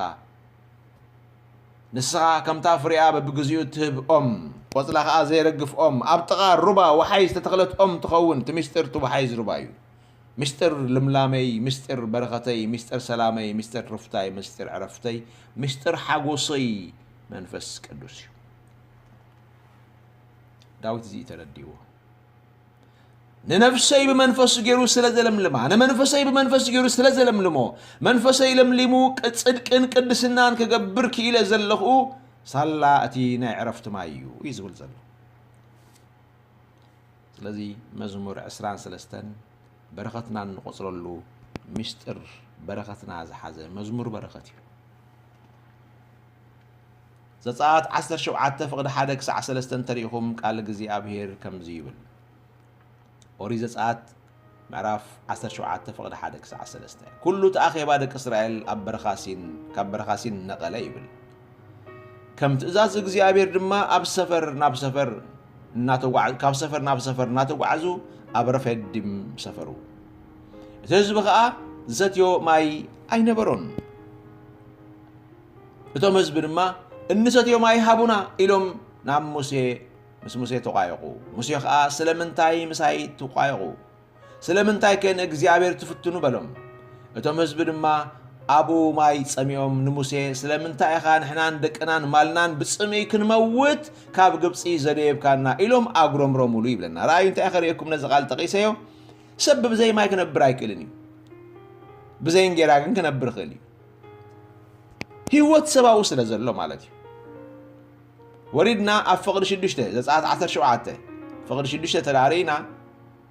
ንስኻ ከምታ ፍሬኣ በብግዚኡ እትህብ ኦም፣ ቆጽላ ኸኣ ዘይረግፍ ኦም፣ ኣብ ጥቓ ሩባ ወሓይ ዝተተኽለት ኦም ትኸውን። እቲ ምስጢር እቲ ወሓይ ዝሩባ እዩ። ምስጢር ልምላመይ፣ ምስጢር በረኸተይ፣ ምስጢር ሰላመይ፣ ምስጢር ርፍታይ፣ ምስጢር ዕረፍተይ፣ ምስጢር ሓጎሰይ መንፈስ ቅዱስ እዩ። ዳዊት እዚ እዩ ተረዲእዎ። ንነፍሰይ ብመንፈሱ ገይሩ ስለ ዘለምልማ፣ ንመንፈሰይ ብመንፈሱ ገይሩ ስለ ዘለምልሞ፣ መንፈሰይ ለምሊሙ ቅ-፣ ጽድቅን ቅድስናን ክገብር ክኢለ ዘለኹ፣ ሳላ እቲ ናይ ዕረፍቲ ማይ እዩ፣ እዩ ዝብል ዘሎ። ስለዚ መዝሙር ዕስራን ሰለስተን በረኸትና እንቆጽረሉ ምስጢር በረኸትና ዝሓዘ መዝሙር በረኸት እዩ። ዘጸኣት ዓሰርተ ሸውዓተ ፍቕዲ ሓደ ክሳዕ ሰለስተ እንተሪኢኹም ቃል እግዚኣብሔር ከምዚ ይብል። ኦሪት ዘጸኣት ምዕራፍ ዓሰርተ ሸውዓተ ፍቕዲ ሓደ ክሳዕ ሰለስተ። ኩሉ እቲ ኣኼባ ደቂ እስራኤል ኣብ በረኻ ሲን፣ ካብ በረኻ ሲን ነቐለ ይብል። ከም ትእዛዝ እግዚኣብሔር ድማ ኣብ ሰፈር ናብ ሰፈር እናተጓዕ-፣ ካብ ሰፈር ናብ ሰፈር እናተጓዕዙ ኣብ ረፈዲም ሰፈሩ። እቲ ህዝቢ ኸኣ ዝሰትዮ ማይ ኣይነበሮን። እቶም ህዝቢ ድማ እንሰትዮ ማይ ሃቡና ኢሎም ናብ ሙሴ፣ ምስ ሙሴ ተቋየቑ። ሙሴ ኸኣ ስለምንታይ ምሳይ ትቋየቑ? ስለምንታይከ ንእግዚኣብሔር ትፍትኑ? በሎም። እቶም ህዝቢ ድማ ኣብኡ ማይ ጸሚኦም ንሙሴ፣ ስለምንታይ ኢኻ ንሕናን ደቅናን ማልናን ብጽምኢ ክንመውት ካብ ግብጺ ዘደየብካና? ኢሎም ኣጉረምረሙሉ ይብለና። ረኣዩ፣ እንታይ ከርእየኩም ነዚ ቃል ጠቒሰዮ? ሰብ ብዘይ ማይ ክነብር ኣይክእልን እዩ። ብዘይ እንጌራ ግን ክነብር ይኽእል እዩ። ህይወት ሰብኣዊ ስለ ዘሎ ማለት እዩ። ወሪድና ኣብ ፍቕዲ ሽዱሽተ፣ ዘጸኣት ዓሰርተ ሸውዓተ፣ ፍቕዲ ሽዱሽተ ተዳሪእና፣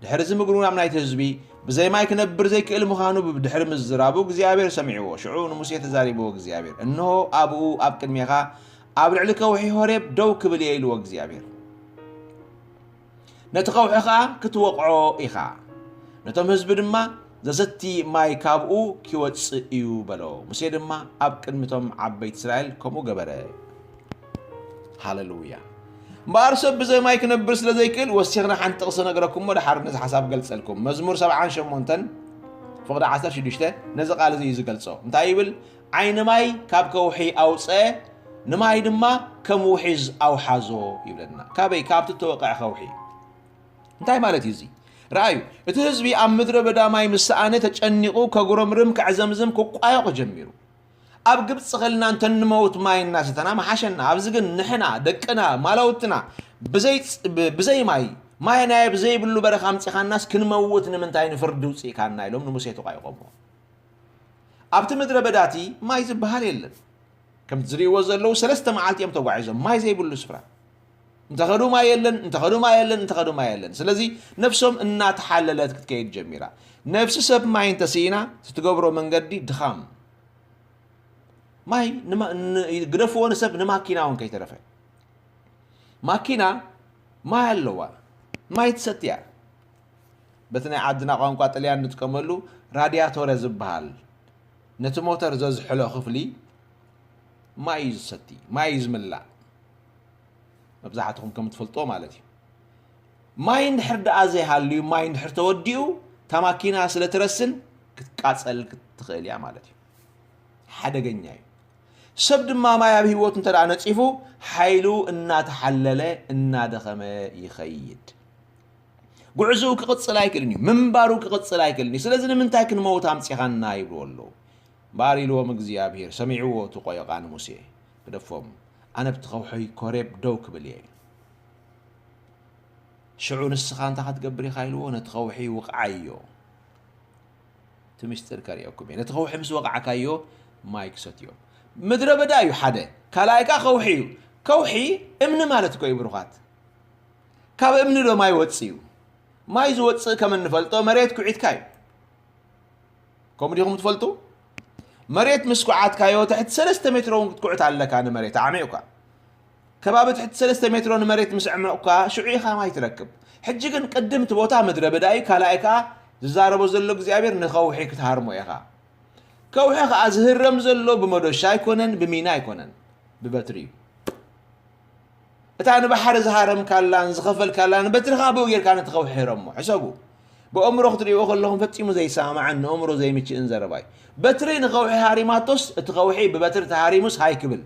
ድሕሪ እዚ ምግሩ ናብ ናይቲ ህዝቢ ብዘይ ማይ ክነብር ዘይክእል ምዃኑ ብድሕሪ ምዝራቡ እግዚኣብሔር ሰሚዕዎ። ሽዑ ንሙሴ ተዛሪብዎ እግዚኣብሔር፣ እንሆ ኣብኡ ኣብ ቅድሜኻ ኣብ ልዕሊ ከውሒ ሆሬብ ደው ክብል እየ ኢልዎ እግዚኣብሔር። ነቲ ከውሒ ኸኣ ክትወቕዖ ኢኻ፣ ነቶም ህዝቢ ድማ ዘሰቲ ማይ ካብኡ ኪወጽእ እዩ በሎ። ሙሴ ድማ ኣብ ቅድሚቶም ዓበይቲ እስራኤል ከምኡ ገበረ። ሃሌሉያ። እምበኣር ሰብ ብዘይ ማይ ክነብር ስለ ዘይክእል፣ ወሲኽና ሓንቲ ጥቕሲ ነግረኩም እሞ፣ ደሓር ነዚ ሓሳብ ገልጸልኩም። መዝሙር ሰብዓን ሸሞንተን ፍቕዲ ዓሰርተ ሽዱሽተ ነዚ ቃል እዚ እዩ ዝገልጾ። እንታይ ይብል? ዓይኒ ማይ ካብ ከውሒ ኣውጸ፣ ንማይ ድማ ከም ውሒዝ ኣውሓዞ ይብለና። ካበይ? ካብቲ እተወቕዐ ከውሒ። እንታይ ማለት እዩ እዚ? ረኣዩ፣ እቲ ህዝቢ ኣብ ምድረ በዳ ማይ ምስ ሰኣነ ተጨኒቑ ከጉረምርም፣ ከዕዘምዝም፣ ክቋየቑ ጀሚሩ። ኣብ ግብጺ ኸልና እንተ ንመውት ማይ እናሰተና ምሓሸና። ኣብዚ ግን ንሕና፣ ደቅና፣ ማላውትና ብዘይ ጽ-፣ ብ-፣ ብዘይ ማይ፣ ማይ ናይ ብዘይብሉ በረኻ ኣምጺኻናስ ክንመውት ንምንታይ ንፍርዲ ውጽእካና? ኢሎም ንሙሴ ተቋይቖሞ። ኣብቲ ምድረ በዳ እቲ ማይ ዝበሃል የለን። ከምቲ ዝርእይዎ ዘለዉ ሰለስተ መዓልቲ እዮም ተጓዒዞም፣ ማይ ዘይብሉ ስፍራ። እንተኸዱ ማይ የለን፣ እንተኸዱ ማይ የለን፣ እንተኸዱ ማይ የለን። ስለዚ ነፍሶም እናተሓለለት ክትከይድ ጀሚራ። ነፍሲ ሰብ ማይ እንተስኢና፣ እቲ ትገብሮ መንገዲ ድኻም። ማይ ንማ-፣ ን-፣ ግደፍዎ ንሰብ፣ ንማኪና እውን ከይተረፈ። ማኪና ማይ ኣለዋ፣ ማይ ትሰትያ። በቲ ናይ ዓድና ቋንቋ ጥልያን ንጥቀመሉ ራዲያቶረ ዝበሃል፣ ነቲ ሞተር ዘዝሕሎ ክፍሊ ማይ እዩ ዝሰቲ፣ ማይ እዩ ዝምላእ። መብዛሕትኹም ከም ትፈልጦ ማለት እዩ። ማይ እንድሕር ደኣ ዘይሃልዩ፣ ማይ እንድሕር ተወዲኡ፣ እታ ማኪና ስለ ትረስን ክትቃጸል ክትኽእል እያ ማለት እዩ። ሓደገኛ እዩ። ሰብ ድማ ማይ ኣብ ህይወቱ እንተ ደኣ ነጺፉ፣ ሓይሉ እናተሓለለ፣ እናደኸመ ይኸይድ። ጉዕዞኡ ክቕጽል ኣይክእልን እዩ። ምንባሩ ክቕጽል ኣይክእልን እዩ። ስለዚ ንምንታይ ክንመውት ኣምጺኻና? ይብልዎ ኣለዉ። እምበኣር ኢልዎም እግዚኣብሄር፣ ሰሚዕዎ እቲ ቆዮቓ ንሙሴ፣ ግደፎም፣ ኣነ ኣብቲ ኸውሒ ኮሬብ ደው ክብል እየ። ሽዑ ንስኻ እንታይ ክትገብር ኢኻ? ኢልዎ፣ ነቲ ኸውሒ ውቕዓዮ። እቲ ምስጢር ከርእየኩም እየ። ነቲ ኸውሒ ምስ ወቕዓካዮ ማይ ክሰትዮ። ምድረ በዳ እዩ ሓደ፣ ካልኣይ ከኣ ከውሒ እዩ። ከውሒ እምኒ ማለት እኮ እዩ ብሩኻት። ካብ እምኒ ዶ ማይ ወጽእ እዩ? ማይ ዝወጽእ ከም እንፈልጦ መሬት ኩዒትካ እዩ። ከምኡ ዲኹም ትፈልጡ? መሬት ምስ ኩዓትካዮ ትሕቲ ሰለስተ ሜትሮ እውን ክትኩዕት ኣለካ ንመሬት ኣዕሚቑካ። ከባቢ ትሕቲ ሰለስተ ሜትሮ ንመሬት ምስ ኣዕመቑካ ሽዑ ኢኻ ማይ ትረክብ። ሕጂ ግን ቅድም እቲ ቦታ ምድረ በዳ እዩ፣ ካልኣይ ከኣ ዝዛረቦ ዘሎ እግዚኣብሔር ንኸውሒ ክትሃርሞ ኢኻ። ከውሒ ከኣ ዝህረም ዘሎ ብመዶሻ ኣይኮነን፣ ብሚና ኣይኮነን። ብበትሪ እዩ። እታ ንባሕሪ ዝሃረምካላን ዝኸፈልካላን በትሪ ኸዓ ብኡ ጌርካ ነቲ ከውሒ ህረሞ። ሕሰቡ። ብኣእምሮ ክትርእይዎ ከለኹም ፈጺሙ ዘይሰማማዕን ንኣእምሮ ዘይምችእን ዘረባ እዩ። በትሪ ንኸውሒ ሃሪማቶስ፣ እቲ ኸውሒ ብበትሪ ተሃሪሙስ ሃይ ክብል።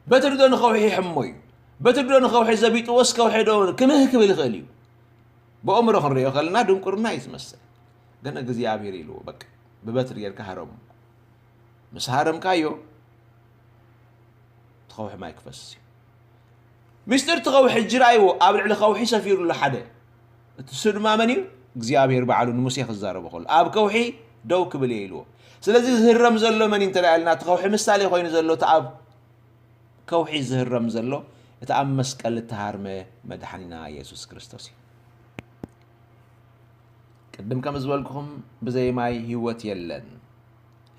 በትሪ ዶ ንኸውሒ ይሕሞ እዩ? በትሪ ዶ ንኸውሒ ዘቢጥዎስ ከውሒ ዶ ክምህ ክብል ይኽእል እዩ? ብኣእምሮ ክንሪኦ ከለና ድንቁርና እዩ ዝመስል። ግን እግዚኣብሔር ኢልዎ፣ በቃ፣ ብበትሪ ጌርካ ሃረሞ። ምስ ሃረምካዮ፣ እቲ ኸውሒ ማይ ክፈስስ እዩ። ምስጢር እቲ ኸውሒ ጅራይዎ ኣብ ልዕሊ ኸውሒ ሰፊሩ ኣሎ ሓደ። እቲ እሱ ድማ መን እዩ? እግዚኣብሔር ባዕሉ ንሙሴ ክዛረቦ ከሎ፣ ኣብ ከውሒ ደው ክብል እየ ኢልዎ። ስለዚ ዝህረም ዘሎ መን እዩ እንተ ኢልና፣ እቲ ኸውሒ ምሳሌ ኮይኑ ዘሎ፣ እቲ ኣብ ከውሒ ዝህረም ዘሎ፣ እቲ ኣብ መስቀል እተሃርመ መድሓኒና የሱስ ክርስቶስ እዩ። ቅድም ከም ዝበልኩኹም፣ ብዘይ ማይ ህይወት የለን።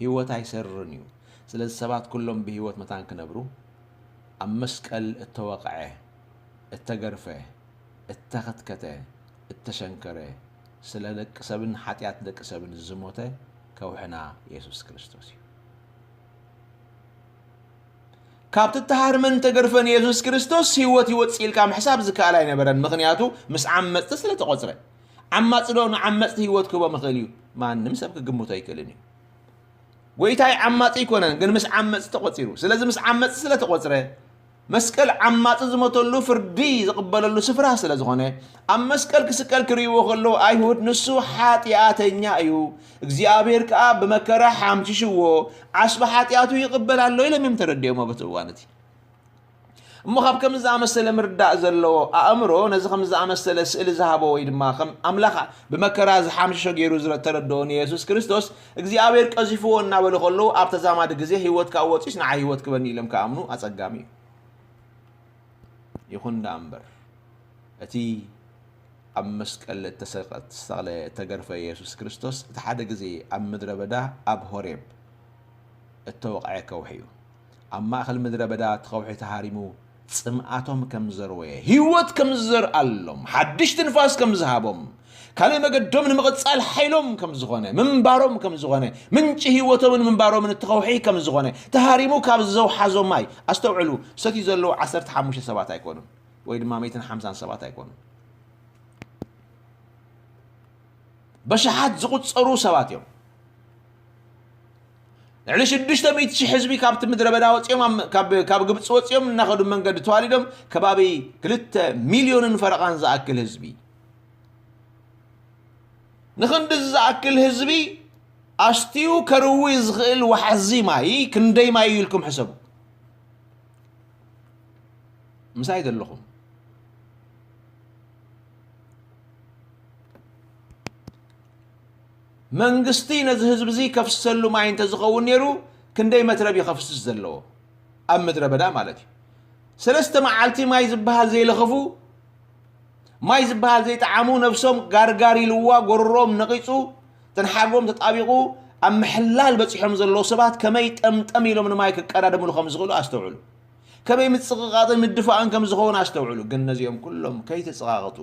ህይወት ኣይሰርርን እዩ። ስለዚ ሰባት ኩሎም ብህይወት መታን ክነብሩ፣ ኣብ መስቀል እተወቕዐ፣ እተገርፈ፣ እተኸትከተ፣ እተሸንከረ፣ ስለ ደቂ ሰብን ሓጢኣት ደቂ ሰብን ዝሞተ ከውሕና የሱስ ክርስቶስ እዩ። ካብቲ እተሃርመን እተገርፈን የሱስ ክርስቶስ ህይወት ይወጽእ ኢልካ ምሕሳብ ዝከኣል ኣይነበረን። ምኽንያቱ ምስ ዓመጽቲ ስለ ተቖጽረ። ዓማጺ ዶ ንዓመጽቲ ህይወት ክህቦም ይኽእል እዩ? ማንም ሰብ ክግምቶ ኣይክእልን እዩ። ጎይታይ ዓማጺ ኣይኮነን፣ ግን ምስ ዓመጽቲ ተቖጺሩ። ስለዚ ምስ ዓመጽቲ ስለ ተቖጽረ፣ መስቀል ዓማጺ ዝሞተሉ ፍርዲ ዝቕበለሉ ስፍራ ስለ ዝኾነ፣ ኣብ መስቀል ክስቀል ክርእይዎ ከለዉ ኣይሁድ፣ "ንሱ ሓጢኣተኛ እዩ፣ እግዚኣብሔር ከኣ ብመከራ ሓምሺሽዎ፣ ዓስቢ ሓጢኣቱ ይቕበል ኣሎ" ኢሎም እዮም ተረዲኦሞ በቲ እዋን እቲ። እሞ ካብ ከምዚ ዝኣመሰለ ምርዳእ ዘለዎ ኣእምሮ፣ ነዚ ከምዚ ዝኣመሰለ ስእሊ ዝሃቦ ወይ ድማ ከም ኣምላኽ ብመከራ ዝሓምሸሾ ገይሩ ዝረ-፣ ተረድኦ ንየሱስ ክርስቶስ እግዚኣብሔር ቀዚፍዎ እናበሉ ከለዉ፣ ኣብ ተዛማዲ ግዜ ህይወት ካብ ወጺኡስ ንዓይ ህይወት ክበኒ ኢሎም ክኣምኑ ኣጸጋሚ እዩ። ይኹን ደኣ እምበር፣ እቲ ኣብ መስቀል እተሰቀ-፣ እተሰቕለ፣ እተገርፈ የሱስ ክርስቶስ፣ እቲ ሓደ ግዜ ኣብ ምድረ በዳ፣ ኣብ ሆሬብ እተወቕዐ ከውሒ እዩ። ኣብ ማእከል ምድረ በዳ እቲ ከውሒ ተሃሪሙ ጽምኣቶም ከም ዘርወየ፣ ህይወት ከም ዝዘርኣሎም፣ ሓድሽ ትንፋስ ከም ዝሃቦም፣ ካልእ መገዶም ንምቕጻል ሓይሎም ከም ዝኾነ፣ ምንባሮም ከም ዝኾነ፣ ምንጪ ህይወቶምን ምንባሮምን እቲ ከውሒ ከም ዝኾነ፣ ተሃሪሙ ካብ ዘውሓዞ ማይ፣ ኣስተውዕሉ፣ ሰትዩ ዘለዉ ዓሰርተ ሓሙሽተ ሰባት ኣይኮኑን፣ ወይ ድማ ሚእትን ሓምሳን ሰባት ኣይኮኑን። በሽሓት ዝቑጸሩ ሰባት እዮም። ልዕሊ ሽዱሽተ ሚእቲ ሽሕ ህዝቢ ካብቲ ምድረ በዳ ወጺኦም፣ ኣብ፣ ካብ፣ ካብ ግብጺ ወጺኦም እናኸዱ መንገዲ ተዋሊዶም ከባቢ ክልተ ሚልዮንን ፈረቓን ዝኣክል ህዝቢ። ንኽንድዚ ዝኣክል ህዝቢ ኣስትዩ ከርዊ ዝኽእል ዋሕዚ ማይ ክንደይ ማይ እዩ ኢልኩም ሕሰቡ። ምሳይ ዘለኹም። መንግስቲ ነዚ ህዝቢ እዚ ከፍስሰሉ ማይ እንተዝኸውን ነይሩ፣ ክንደይ መትረብ እዩ ከፍስስ ዘለዎ? ኣብ ምድረ በዳ ማለት እዩ። ሰለስተ መዓልቲ ማይ ዝበሃል ዘይለኸፉ፣ ማይ ዝበሃል ዘይጠዓሙ፣ ነብሶም ጋርጋር ኢልዋ፣ ጎረሮም ነቒጹ፣ ተንሓጎም ተጣቢቑ፣ ኣብ ምሕላል በጺሖም ዘለዉ ሰባት ከመይ ጠምጠም ኢሎም ንማይ ክቀዳደምሉ ከም ዝኽእሉ ኣስተውዕሉ። ከመይ ምጽቕቓጥን ምድፋእን ከም ዝኸውን ኣስተውዕሉ። ግን ነዚኦም ኩሎም ከይተጸቓቐጡ፣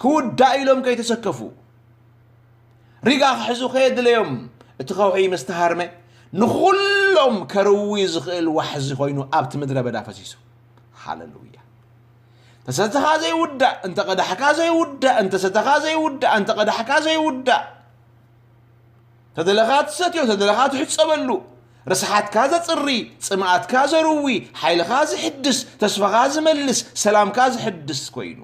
ክውዳእ ኢሎም ከይተሰከፉ፣ ሪጋ ክሕዙ ከየድለዮም፣ እቲ ከውሒ ምስ ተሃርመ፣ ንኹሎም ከርዊ ዝኽእል ዋሕዚ ኮይኑ ኣብቲ ምድረ በዳ ፈሲሱ። ሃለሉያ። ተሰተኻ ዘይውዳእ፣ እንተ ቀዳሕካ ዘይውዳእ፣ እንተ ሰተኻ ዘይውዳእ፣ እንተ ቀዳሕካ ዘይውዳእ። ተደለኻ ትሰትዮ፣ ተደለኻ ትሕጸበሉ። ርስሓትካ ዘጽሪ፣ ጽምኣትካ ዘርዊ፣ ሓይልኻ ዝሕድስ፣ ተስፋኻ ዝመልስ፣ ሰላምካ ዝሕድስ ኮይኑ።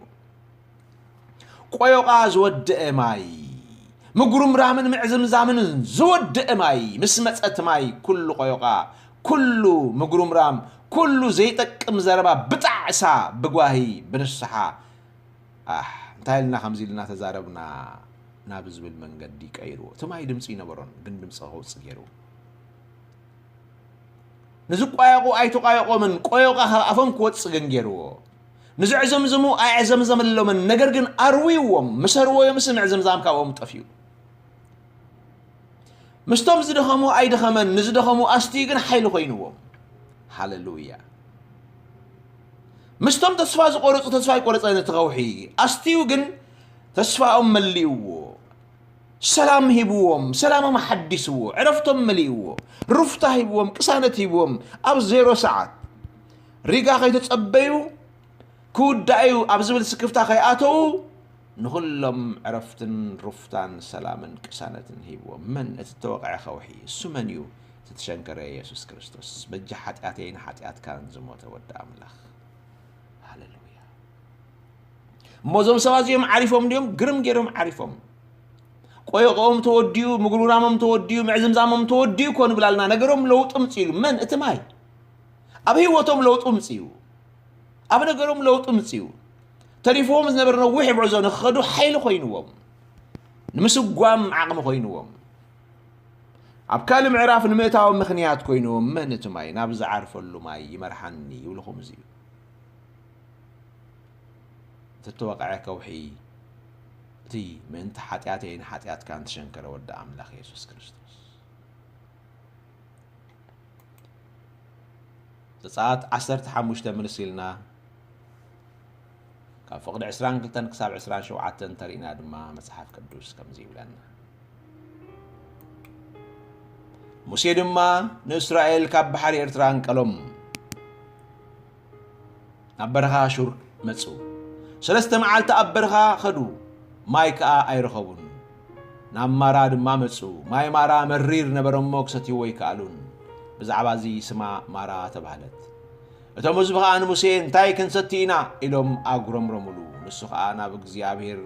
ቆዮቓ ዝወደአ ማይ፣ ምጉርምራምን ምዕዝምዛምን ዝወደአ ማይ፣ ምስ መጸት ማይ ኩሉ ቆዮቓ፣ ኩሉ ምጉርምራም፣ ኩሉ ዘይጠቅም ዘረባ ብጣዕሳ፣ ብጓሂ፣ ብንስሓ፣ ኣሕ፣ እንታይ ኢልና ከምዚ ኢልና ተዛረብና ናብ ዝብል መንገዲ ቀይርዎ። እቲ ማይ ድምጺ ይነበሮን፣ ግን ድምጺ ከውጽእ ገይርዎ። ንዝቋየቑ ኣይተቋየቖምን፣ ቆዮቓ ካብ ኣፎም ክወጽእ ግን ገይርዎ። ንዘዕዘምዝሙ ኣየዕዘምዘመሎምን፣ ነገር ግን ኣርዊዎም፣ ምስ ኣርወዮምስ ምዕዝምዛም ካብኦም ጠፍዩ። ምስቶም ዝደኸሙ ኣይደኸመን፣ ንዝደኸሙ ኣስትዩ ግን ሓይሊ ኮይንዎም። ሃለሉያ። ምስቶም ተስፋ ዝቆረጹ ተስፋ ኣይቆረጸን እቲ ከውሒ፣ ኣስትዩ ግን ተስፋኦም መሊእዎ። ሰላም ሂብዎም፣ ሰላሞም ሓዲስዎ፣ ዕረፍቶም መሊእዎ፣ ሩፍታ ሂብዎም፣ ቅሳነት ሂብዎም። ኣብ ዜሮ ሰዓት ሪጋ ከይተጸበዩ፣ ክውዳእ እዩ ኣብ ዝብል ስክፍታ ከይኣተዉ፣ ንኹሎም ዕረፍትን ሩፍታን ሰላምን ቅሳነትን ሂብዎም። መን? እቲ እተወቕዐ ከውሒ። እሱ መን እዩ? እቲ እተሸንከረ የሱስ ክርስቶስ፣ በጃ ሓጢኣተይን ሓጢኣትካን ዝሞተ ወዲ ኣምላኽ። ሃሌሉያ። እሞ እዞም ሰባት እዚኦም ዓሪፎም ድዮም? ግርም ገይሮም ዓሪፎም። ቆየቆኦም ተወዲኡ፣ ምጉርራሞም ተወዲኡ፣ ምዕዝምዛሞም ተወዲኡ እኮ ንብላልና። ነገሮም ለውጢ ምጽኡ። መን? እቲ ማይ ኣብ ህይወቶም ለውጢ ምጽኡ። ኣብ ነገሮም ለውጢ ምጽኡ። ተሪፍዎም ዝነበረ ነዊሕ ጉዕዞ ንኽኸዱ ሓይሊ ኮይንዎም። ንምስጓም ዓቕሚ ኮይንዎም። ኣብ ካልእ ምዕራፍ ንምእታዎም ምኽንያት ኮይንዎም። መን? እቲ ማይ። ናብ ዝዓርፈሉ ማይ ይመርሓኒ ይብልኹም እዚ እዩ። እቲ እተወቕዐ ከውሒ፣ እቲ ምእንቲ ሓጢኣተይን ሓጢኣትካን እተሸንከረ ወዲ ኣምላኽ የሱስ ክርስቶስ። ዘጸኣት ዓሰርተ ሓሙሽተ ምልስ ኢልና፣ ካብ ፍቕዲ ዕስራን ክልተን ክሳብ ዕስራን ሸውዓተን እንተሪእና ድማ፣ መጽሓፍ ቅዱስ ከምዚ ይብለና። ሙሴ ድማ ንእስራኤል ካብ ባሕሪ ኤርትራ ኣንቀሎም፣ ናብ በረኻ ሹር መጹ። ሰለስተ መዓልቲ ኣብ በረኻ ኸዱ፣ ማይ ከኣ ኣይረኸቡን። ናብ ማራ ድማ መጹ። ማይ ማራ መሪር ነበረ እሞ ክሰትይዎ ኣይከኣሉን። ብዛዕባ እዚ ስማ ማራ ተባህለት። እቶም ህዝቢ ኸኣ ንሙሴ፣ "እንታይ ክንሰቲ ኢና?" ኢሎም ኣጉረምረሙሉ። ንሱ ኸኣ ናብ እግዚኣብሔር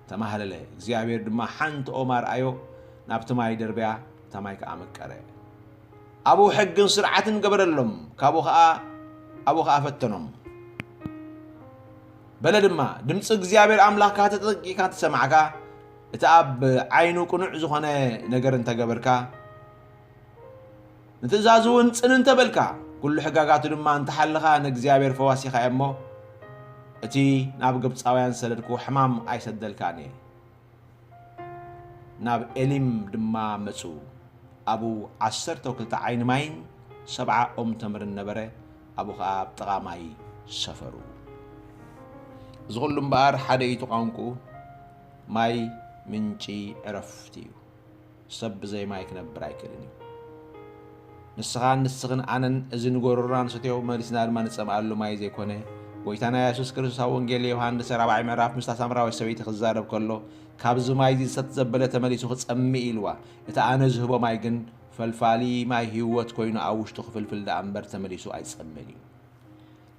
ተማህለለ። እግዚኣብሔር ድማ ሓንቲ ኦም ኣርኣዮ፣ ናብቲ ማይ ደርበያ፣ እታ ማይ ከኣ መቀረ። ኣብኡ ሕግን ስርዓትን ገበረሎም፣ ካብኡ ኸኣ፣ ኣብኡ ኸኣ ፈተኖም። በለ ድማ፣ "ድምጺ እግዚኣብሔር ኣምላኽካ ተጠንቂቕካ እንተሰማዕካ፣ እቲ ኣብ ዓይኑ ቅኑዕ ዝኾነ ነገር እንተገበርካ፣ ንትእዛዙ እውን ጽን እንተበልካ፣ ኩሉ ሕጋጋቱ ድማ እንተሓለኻ፣ ንእግዚኣብሔር ፈዋሲኻዮ እሞ፣ እቲ ናብ ግብጻውያን ዝሰደድክዎ ሕማም ኣይሰደልካን እየ።" ናብ ኤሊም ድማ መጹ። ኣብኡ ዓሰርተ ክልተ ዓይኒ ማይን ሰብዓ ኦም ተምርን ነበረ። ኣብኡ ኸኣ ኣብ ጥቓ ማይ ሰፈሩ። እዚ ኹሉ እምበኣር ሓደ እዩ እቲ ቋንቁኡ፣ ማይ ምንጪ ዕረፍቲ እዩ። ሰብ ብዘይ ማይ ክነብር ኣይክእልን እዩ። ንስኻን ንስኽን ኣነን እዚ ንጎረሮና ንሰትዮ መሊስና ድማ ንጸምኣሉ ማይ ዘይኮነ፣ ጎይታና የሱስ ክርስቶስ ኣብ ወንጌል ዮሃንስ ራብዓይ ምዕራፍ ምስታ ሳምራዊት ሰበይቲ ክዛረብ ከሎ፣ "ካብዚ ማይ እዚ ዝሰቲ ዘበለ ተመሊሱ ክጸምእ" ኢልዋ። "እቲ ኣነ ዝህቦ ማይ ግን ፈልፋሊ ማይ ህይወት ኮይኑ ኣብ ውሽጡ ክፍልፍል ደኣ እምበር ተመሊሱ ኣይጸምእን እዩ።"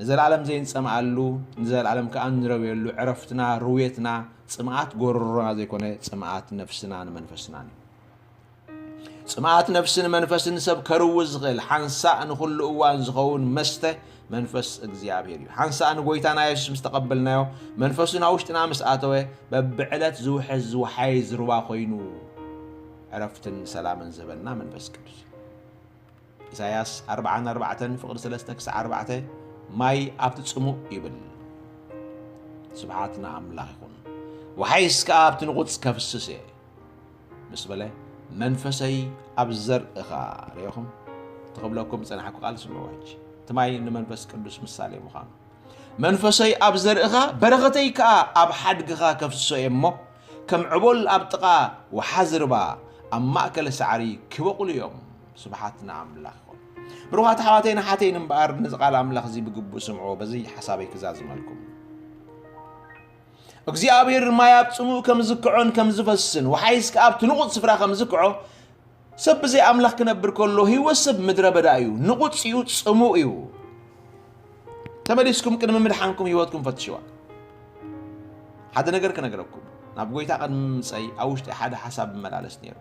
ንዘለኣለም ዘይንጸምኣሉ፣ ንዘለኣለም ከኣ ንረውየሉ ዕረፍትና፣ ርውየትና፣ ጽምኣት ጎረሮና ዘይኮነ፣ ጽምኣት ነፍስና ንመንፈስናን እዩ። ጽምኣት ነፍስን መንፈስን ሰብ ከርዊ ዝኽእል ሓንሳእ ንኹሉ እዋን ዝኸውን መስተ መንፈስ እግዚኣብሔር እዩ። ሓንሳእ ንጎይታና የሱስ ምስ ተቐበልናዮ፣ መንፈሱ ናብ ውሽጥና ምስ ኣተወ፣ በብዕለት ዝውሕዝ ዝወሓይዝ ሩባ ኮይኑ ዕረፍትን ሰላምን ዝህበና መንፈስ ቅዱስ እዩ። ኢሳይያስ ኣርብዓን ኣርባዕተን ፍቕዲ ሰለስተ ክሳዕ ኣርባዕተ፣ "ማይ ኣብቲ ጽሙእ ይብል፣ ስብሓት ንኣምላኽ ይኹን፣ ወሓይስ ከኣ ኣብቲ ንቑጽ ከፍስስ እየ" ምስ በለ፣ "መንፈሰይ ኣብ ዘርእኻ" ርኢኹም፣ እቲ ክብለኩም ዝጸናሕኩ ቃል ስምዕዎ ሕጂ። እቲ ማይ ንመንፈስ ቅዱስ ምሳሌ ምዃኑ። "መንፈሰይ ኣብ ዘርእኻ፣ በረኸተይ ከኣ ኣብ ሓድግኻ ከፍስሶ እየ እሞ፣ ከም ዕቦል ኣብ ጥቓ ወሓዚ ርባ፣ ኣብ ማእከል ሳዕሪ ክበቑሉ እዮም።" ስብሓት ንኣምላኽ ይኹን። ብሩኻት ኣሕዋተይን ኣሓተይን እምበኣር፣ ነዚ ቃል ኣምላኽ እዚ ብግቡእ ስምዕዎ፣ በዚ ሓሳበይ ክዛዝመልኩም። እግዚኣብሔር ማይ ኣብ ጽሙእ ከም ዝክዖን ከም ዝፈስን፣ ወሓይስ ከኣ ኣብቲ ንቑጽ ስፍራ ከም ዝክዖ፣ ሰብ ብዘይ ኣምላኽ ክነብር ከሎ፣ ህይወት ሰብ ምድረ በዳ እዩ፣ ንቑጽ እዩ፣ ጽሙእ እዩ። ተመሊስኩም ቅድሚ ምድሓንኩም ህይወትኩም ፈትሽዋ። ሓደ ነገር ክነግረኩም። ናብ ጎይታ ቅድሚ ምምጸይ ኣብ ውሽጢ ሓደ ሓሳብ ይመላለስ ነይሩ።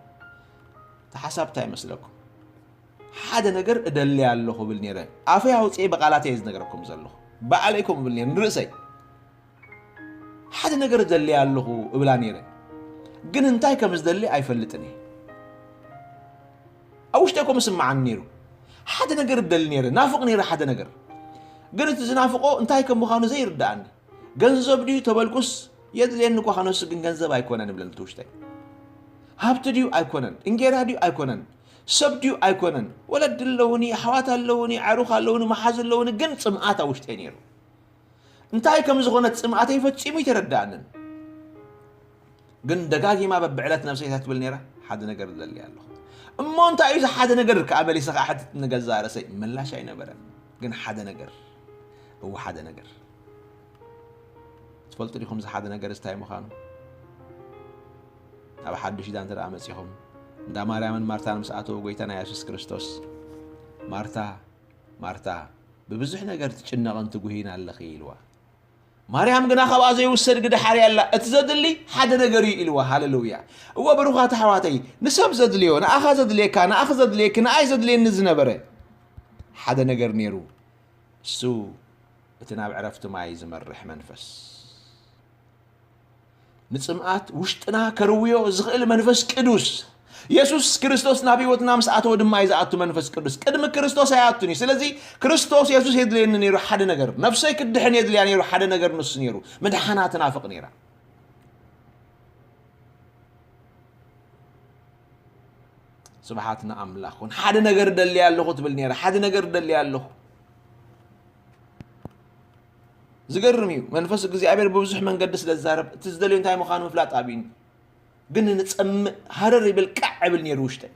እቲ ሓሳብ እንታይ ይመስለኩም? ሓደ ነገር እደሊ ኣለኹ እብል ነይረ። ኣፈይ ኣውጽኤ ብቓላት እየ ዝነግረኩም ዘለኹ። ባዕለይ ከምኡ እብል ነይረ ንርእሰይ። ሓደ ነገር እደሊ ኣለኹ እብላ ነይረ። ግን እንታይ ከም ዝደሊ ኣይፈልጥን እየ። ኣብ ውሽጠይ ከምኡ ስምዓኒ ነይሩ። ሓደ ነገር እደሊ ነይረ፣ ናፍቕ ነይረ ሓደ ነገር። ግን እቲ ዝናፍቖ እንታይ ከም ምዃኑ ዘይርድኣኒ። ገንዘብ ድዩ ተበልኩስ፣ የድልየኒ እኳ ከነሱ ግን ገንዘብ ኣይኮነን እብለኒ እቲ ውሽጠይ። ሃብቲ ድዩ ኣይኮነን፣ እንጌራ ድዩ ኣይኮነን፣ ሰብ ድዩ ኣይኮነን፣ ወለዲ ኣለውኒ፣ ኣሕዋት ኣለውኒ፣ ኣዕሩኽ ኣለውኒ፣ መሓዙ ኣለውኒ፣ ግን ጽምኣት ኣብ ውሽጠይ ነይሩ። እንታይ ከም ዝኾነ ጽምኣተይ ፈጺሙ ኣይተረድኣንን። ግን ደጋጊማ በብዕለት ነብሰይ እንታይ ትብል ነይራ? ሓደ ነገር ደልየ ኣለኹ። እሞ እንታይ እዩ እዚ ሓደ ነገር? ከኣ መሊሰ ከኣ ሕትት ንገዛእ ርእሰይ። ምላሽ ኣይነበረን። ግን ሓደ ነገር፣ እወ፣ ሓደ ነገር። ትፈልጡ ዲኹም እዚ ሓደ ነገር እዚ እንታይ ምዃኑ? ኣብ ሓድሽ ኪዳን እንተ ደኣ መጺኹም፣ እንዳ ማርያምን ማርታን ምስ ኣተዉ ጎይታና የሱስ ክርስቶስ፣ "ማርታ፣ ማርታ፣ ብብዙሕ ነገር ትጭነቕን ትጉህይን ኣለኺ" ኢልዋ። ማርያም ግና ካብኣ ዘይውሰድ ግደ ሓርያ ኣላ። እቲ ዘድሊ ሓደ ነገር እዩ ኢልዋ። ሃሌሉያ። እወ፣ ብሩኻት ኣሕዋተይ፣ ንሰብ ዘድልዮ፣ ንኣኻ ዘድልየካ፣ ንኣኺ ዘድልየኪ፣ ንኣይ ዘድልየኒ ዝነበረ ሓደ ነገር ነይሩ። እሱ እቲ ናብ ዕረፍቲ ማይ ዝመርሕ መንፈስ። ንጽምኣት ውሽጥና ከርውዮ ዝኽእል መንፈስ ቅዱስ። የሱስ ክርስቶስ ናብ ህይወትና ምስ ኣተወ ድማ እዩ ዝኣቱ መንፈስ ቅዱስ። ቅድሚ ክርስቶስ ኣይኣቱን እዩ። ስለዚ ክርስቶስ የሱስ የድልየኒ ነይሩ ሓደ ነገር። ነፍሰይ ክድሕን የድልያ ነይሩ ሓደ ነገር ንሱ ነይሩ። ምድሓና ትናፍቕ ነይራ። ስብሓት ንኣምላኽ። "ሓደ ነገር ደልየ ኣለኹ" ትብል ነይራ። "ሓደ ነገር ደልየ ኣለኹ።" ዝገርም እዩ። መንፈስ እግዚኣብሔር ብብዙሕ መንገዲ ስለ ዝዛረብ፣ እቲ ዝደልዮ እንታይ ምዃኑ ምፍላጥ ኣብዩኒ። ግን ንጸምእ ሃረር ይብል፣ ቃዕ ይብል ነይሩ ውሽጠይ።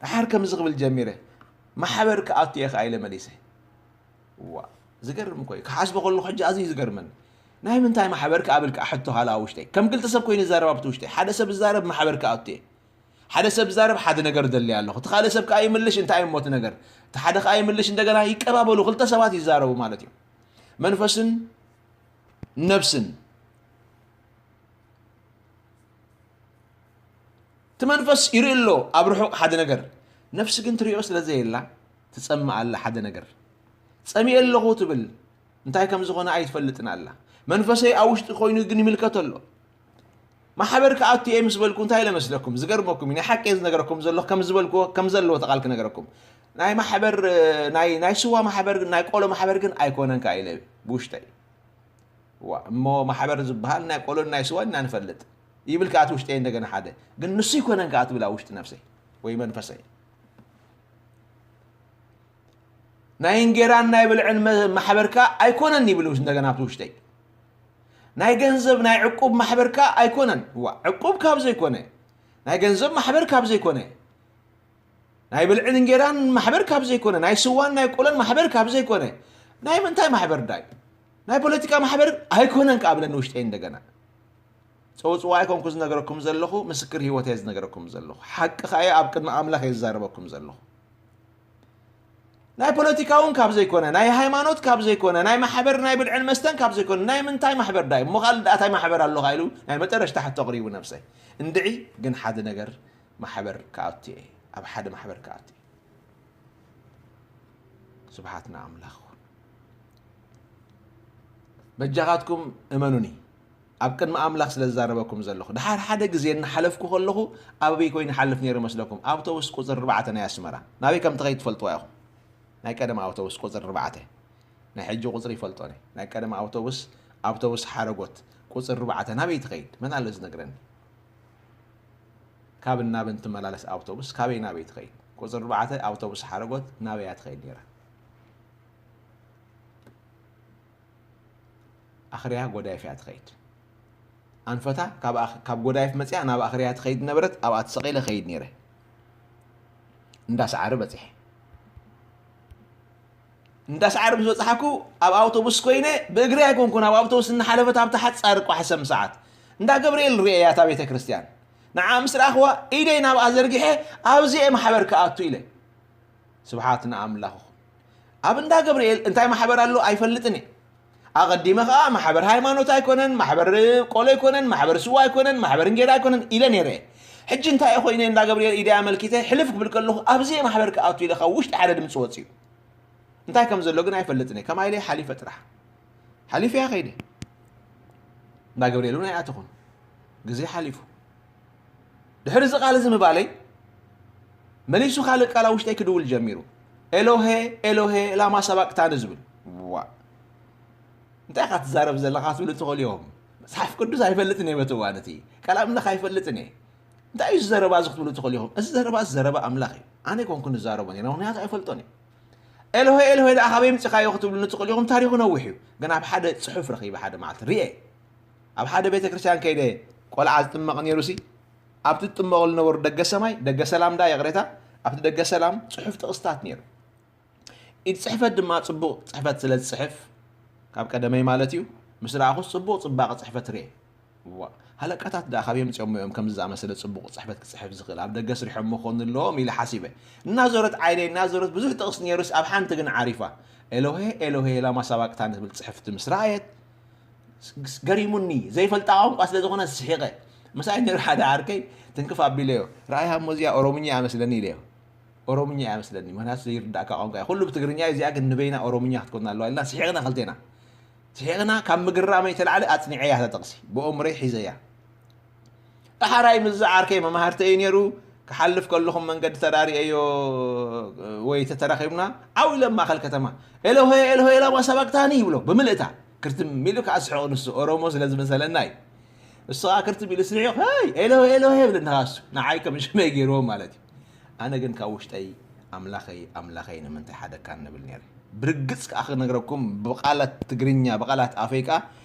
ደሓር ከምዚ ክብል ጀሚረ፣ "ማሕበር ክኣቱ እየ" ከኣ ኢለ መሊሰ። ዋ፣ ዝገርም እኮ እዩ። ክሓስቦ ከለኹ ሕጂ ኣዝዩ ዝገርመኒ። "ናይ ምንታይ ማሕበር?" ክኣ ብል ከኣ ሕቶ ሃለዋ ውሽጠይ። ከም ክልተ ሰብ ኮይኑ ይዛረብ ኣብቲ ውሽጠይ። ሓደ ሰብ ዝዛረብ ማሕበር ክኣቱ እየ። ሓደ ሰብ ዝዛረብ ሓደ ነገር ደልየ ኣለኹ። እቲ ካልእ ሰብ ከኣ ይምልሽ እንታይ እሞ እቲ ነገር? እቲ ሓደ ከኣ ይምልሽ እንደገና ይቀባበሉ፣ ክልተ ሰባት ይዛረቡ ማለት እዩ። መንፈስን ነብስን። እቲ መንፈስ ይርኢ ኣሎ ኣብ ርሑቕ ሓደ ነገር። ነፍሲ ግን ትሪኦ ስለ ዘየላ ትጸምእ ኣላ ሓደ ነገር። "ጸሚኤ ኣለኹ" ትብል። እንታይ ከም ዝኾነ ኣይትፈልጥን ኣላ። መንፈሰይ ኣብ ውሽጢ ኮይኑ ግን ይምልከቶ ኣሎ። ማሕበር ክኣቱ እየ ምስ በልኩ እንታይ ኢለ መስለኩም? ዝገርመኩም እዩ። ናይ ሓቂ እየ ዝነገረኩም ዘለኹ፣ ከም ዝበልኩዎ፣ ከም ዘለዎ እቲ ቃል ክነገረኩም። ናይ ማሕበር፣ ናይ፣ ናይ ስዋ ማሕበር፣ ናይ ቆሎ ማሕበር ግን ኣይኮነን ከኣ ኢለ ብውሽጠይ። ዋ፣ እሞ ማሕበር ዝበሃል ናይ ቆሎን ናይ ስዋን ኢና ንፈልጥ። ይብል ከኣ እቲ ውሽጠይ እንደገና ሓደ። ግን ንሱ ኣይኮነን ከኣ ትብል ኣብ ውሽጢ ነፍሰይ ወይ መንፈሰይ። ናይ እንጌራን ናይ ብልዕን መ-፣ ማሕበር ከኣ ኣይኮነን ይብል እንደገና ኣብቲ ውሽጠይ። ናይ ገንዘብ ናይ ዕቁብ ማሕበር ከኣ ኣይኮነን። ዋ፣ ዕቁብ ካብ ዘይኮነ፣ ናይ ገንዘብ ማሕበር ካብ ዘይኮነ፣ ናይ ብልዕን እንጌራን ማሕበር ካብ ዘይኮነ፣ ናይ ስዋን ናይ ቆሎን ማሕበር ካብ ዘይኮነ፣ ናይ ምንታይ ማሕበር ዳይ? ናይ ፖለቲካ ማሕበር ኣይኮነን ከኣ ብለኒ ውሽጠይ እንደገና። ጸውጽዋ ኣይኮንኩ ዝነገረኩም ዘለኹ፣ ምስክር ህይወት እየ ዝነገረኩም ዘለኹ። ሓቂ ከኣ እየ ኣብ ቅድሚ ኣምላኽ እየ ዝዛረበኩም ዘለኹ። ናይ ፖለቲካ እውን ካብ ዘይኮነ፣ ናይ ሃይማኖት ካብ ዘይኮነ፣ ናይ ማሕበር ናይ ብልዕን መስተን ካብ ዘይኮነ፣ ናይ ምንታይ ማሕበር ዳይ? እሞ ካልእ ደኣ ታይ ማሕበር ኣለኻ ኢሉ ናይ መጠረሽታ ሕቶ ኣቕሪቡ ነብሰይ። እንድዒ ግን ሓደ ነገር ማሕበር ክኣቱ እየ፣ ኣብ ሓደ ማሕበር ክኣቱ እየ። ስብሓት ንኣምላኽ። በጃኻትኩም እመኑኒ፣ ኣብ ቅድሚ ኣምላኽ ስለ ዝዛረበኩም ዘለኹ። ድሓር ሓደ ግዜ እናሓለፍኩ ከለኹ ኣበይ ኮይኑ ይሓልፍ ነይሩ መስለኩም? ኣውቶቡስ ቁጽሪ ኣርባዕተ ናይ ኣስመራ። ናበይ ከም ትኸይድ ትፈልጥዋ ኢኹም። ናይ ቀደም ኣውቶቡስ ቁጽሪ ኣርባዕተ። ናይ ሕጂ ቁጽሪ ይፈልጦ እየ። ናይ ቀደም ኣውቶቡስ፣ ኣውቶቡስ ሓረጎት ቁጽሪ ኣርባዕተ ናበይ ትኸይድ? መን ኣሎ ዝነግረኒ? ካብ እናብን ትመላለስ ኣውቶቡስ ካበይ ናበይ ትኸይድ? ቁጽሪ ኣርባዕተ ኣውቶቡስ ሓረጎት ናበይ እያ ትኸይድ ነይራ? ኣኽርያ ጎዳይፍ እያ ትኸይድ። ኣንፈታ ካብ ኣኽ-፣ ካብ ጎዳይፍ መጺኣ ናብ ኣኽርያ ትኸይድ ነበረት፣ ኣብኣ ተሰቒለ እኸይድ ነይረ። እንዳ ሰዓሪ በጺሐ። እንዳ ሰዓሪ ምስ በጻሕኩ ኣብ ኣውቶቡስ ኮይነ፣ ብእግሪ ኣይኮንኩን፣ ኣብ ኣውቶቡስ እናሓለፈት ኣብታ ሓጻር ቋሕሰም ሰዓት እንዳ ገብርኤል ርእየያ እታ ቤተ ክርስቲያን። ንዓ ምስ ረኣኽዋ ኢደይ ናብኣ ዘርጊሐ፣ "ኣብዚ እየ ማሕበር ክኣቱ" ኢለ። ስብሓት ንኣምላኽኹም። ኣብ እንዳ ገብርኤል እንታይ ማሕበር ኣሎ ኣይፈልጥን እየ። ኣቐዲመ ኸኣ ማሕበር ሃይማኖት ኣይኮነን፣ ማሕበር ቆሎ ኣይኮነን፣ ማሕበር ስዋ ኣይኮነን፣ ማሕበር እንጌራ ኣይኮነን ኢለ ነይረ። ሕጂ እንታይ እየ ኮይነ እንዳ ገብርኤል ኢደይ ኣመልኪተ ሕልፍ ክብል ከለኹ ኣብዚ እየ ማሕበር ክኣቱ ኢለ ካብ ውሽጢ ሓደ ድምፂ ወፂኡ። እንታይ ከም ዘሎ ግን ኣይፈልጥን እየ። ከማይ ኢለ ሓሊፈ ጥራሕ። ሓሊፈ እያ ከይደ። እንዳ ገብርኤል እውን ኣይኣተኹን። ግዜ ሓሊፉ። ድሕሪ እዚ ቃል እዚ ምባለይ መሊሱ ካልእ ቃል ኣብ ውሽጠይ ክድውል ጀሚሩ። "ኤሎሄ፣ ኤሎሄ፣ ላማ ሳባቅታኒ" ዝብል። ዋ። እንታይ ኢኻ ትዛረብ ዘለኻ ክትብሉ ትኽእሉ ኢኹም። መጽሓፍ ቅዱስ ኣይፈልጥን እየ በቲ እዋን እቲ። ቃል ኣምላኽ ኣይፈልጥን እየ። እንታይ እዩ እዚ ዘረባ እዚ ክትብሉ ትኽእሉ ኢኹም። እዚ ዘረባ እዚ ዘረባ ኣምላኽ እዩ። ኣነ ኣይኮንኩን ዝዛረቦ ነይረ፣ ምኽንያቱ ኣይፈልጦን እየ። "ኤሎሄ፣ ኤሎሄ፣ ደኣ ካበይ ኣምጺኻዮ?" ክትብሉኒ ትኽእሉ ኢኹም። ታሪኹ ነዊሕ እዩ። ግን ኣብ ሓደ ጽሑፍ ረኺበ ሓደ መዓልቲ ርኤ። ኣብ ሓደ ቤተ ክርስቲያን ከይደ ቆልዓ ዝጥመቕ ነይሩ ሲ ኣብቲ ዝጥመቐሉ ነበሩ ደገ ሰማይ ደገ ሰላም ዳ ይቕሬታ ኣብቲ ደገ ሰላም ጽሑፍ ጥቕስታት ነይሩ። ኢድ ጽሕፈት ድማ ጽቡቕ ጽሕፈት ስለ ዝጽሕፍ ካብ ቀደመይ ማለት እዩ ምስ ረኣኹስ ጽቡቕ ጽባቐ ጽሕፈት ርኤ። እዋ ሃለቃታት ደኣ ካብ የምፅኦሞ እዮም ከምዚ ዝኣመሰለ ፅቡቕ ፅሕፈት ክፅሕፍ ዝኽእል ኣብ ደገ ስሪሖሞ ክኾኑ ኣለዎም ኢለ ሓሲበ። እናዞረት ዓይነይ እናዞረት ብዙሕ ጥቕሲ ነይሩስ ኣብ ሓንቲ ግን ዓሪፋ ኤሎሄ ኤሎሄ ላማ ሳባቅታኒ ትብል ፅሕፍቲ ምስ ረኣየት ገሪሙኒ ዘይፈልጣ ቋንቋ ስለ ዝኾነ ስሒቐ። ምሳይ ነይሩ ሓደ ዓርከይ ትንክፍ ኣቢለዮ ረኣያ እሞ እዚኣ ኦሮምኛ እያ መስለኒ ኢለዮ። ኦሮምኛ እያ መስለኒ ምክንያቱ ዘይርዳእካ ቋንቋ እያ ኩሉ ብትግርኛ እዩ እዚኣ ግን ንበይና ኦሮምኛ ክትኮን ኣለዋ ኢልና ስሒቕና ክልቴና። ስሒቕና ካብ ምግራመይ ተላዕሊ ኣፅኒዐያ እታ ጥቕሲ ብኦምረይ ሒዘያ። ዳሕራይ ምስዚ ዓርከይ መማህርተይ እዩ ነይሩ ክሓልፍ ከለኹም መንገዲ ተራሪአዮ ወይ ተተራኺብና ዓው ኢለ ኣብ ማእኸል ከተማ ኤሎሄ ኤሎሄ ላማ ሳባቅታኒ ይብሎ ብምልእታ ክርትም ኢሉ ከዓ ስሕቕ ንሱ ኦሮሞ ስለ ዝመሰለና እዩ። እሱ ከዓ ክርትም ኢሉ ስሒቑ ሄይ ኤሎሄ ኤሎሄ ይብለኒ ከዓ እሱ ንዓይ ከም ሽመይ ገይርዎ ማለት እዩ። ኣነ ግን ካብ ውሽጠይ ኣምላኸይ ኣምላኸይ ንምንታይ ሓደካኒ እብል ነይረ። ብርግፅ ከዓ ክነግረኩም ብቓላት ትግርኛ ብቓላት ኣፈይ ከዓ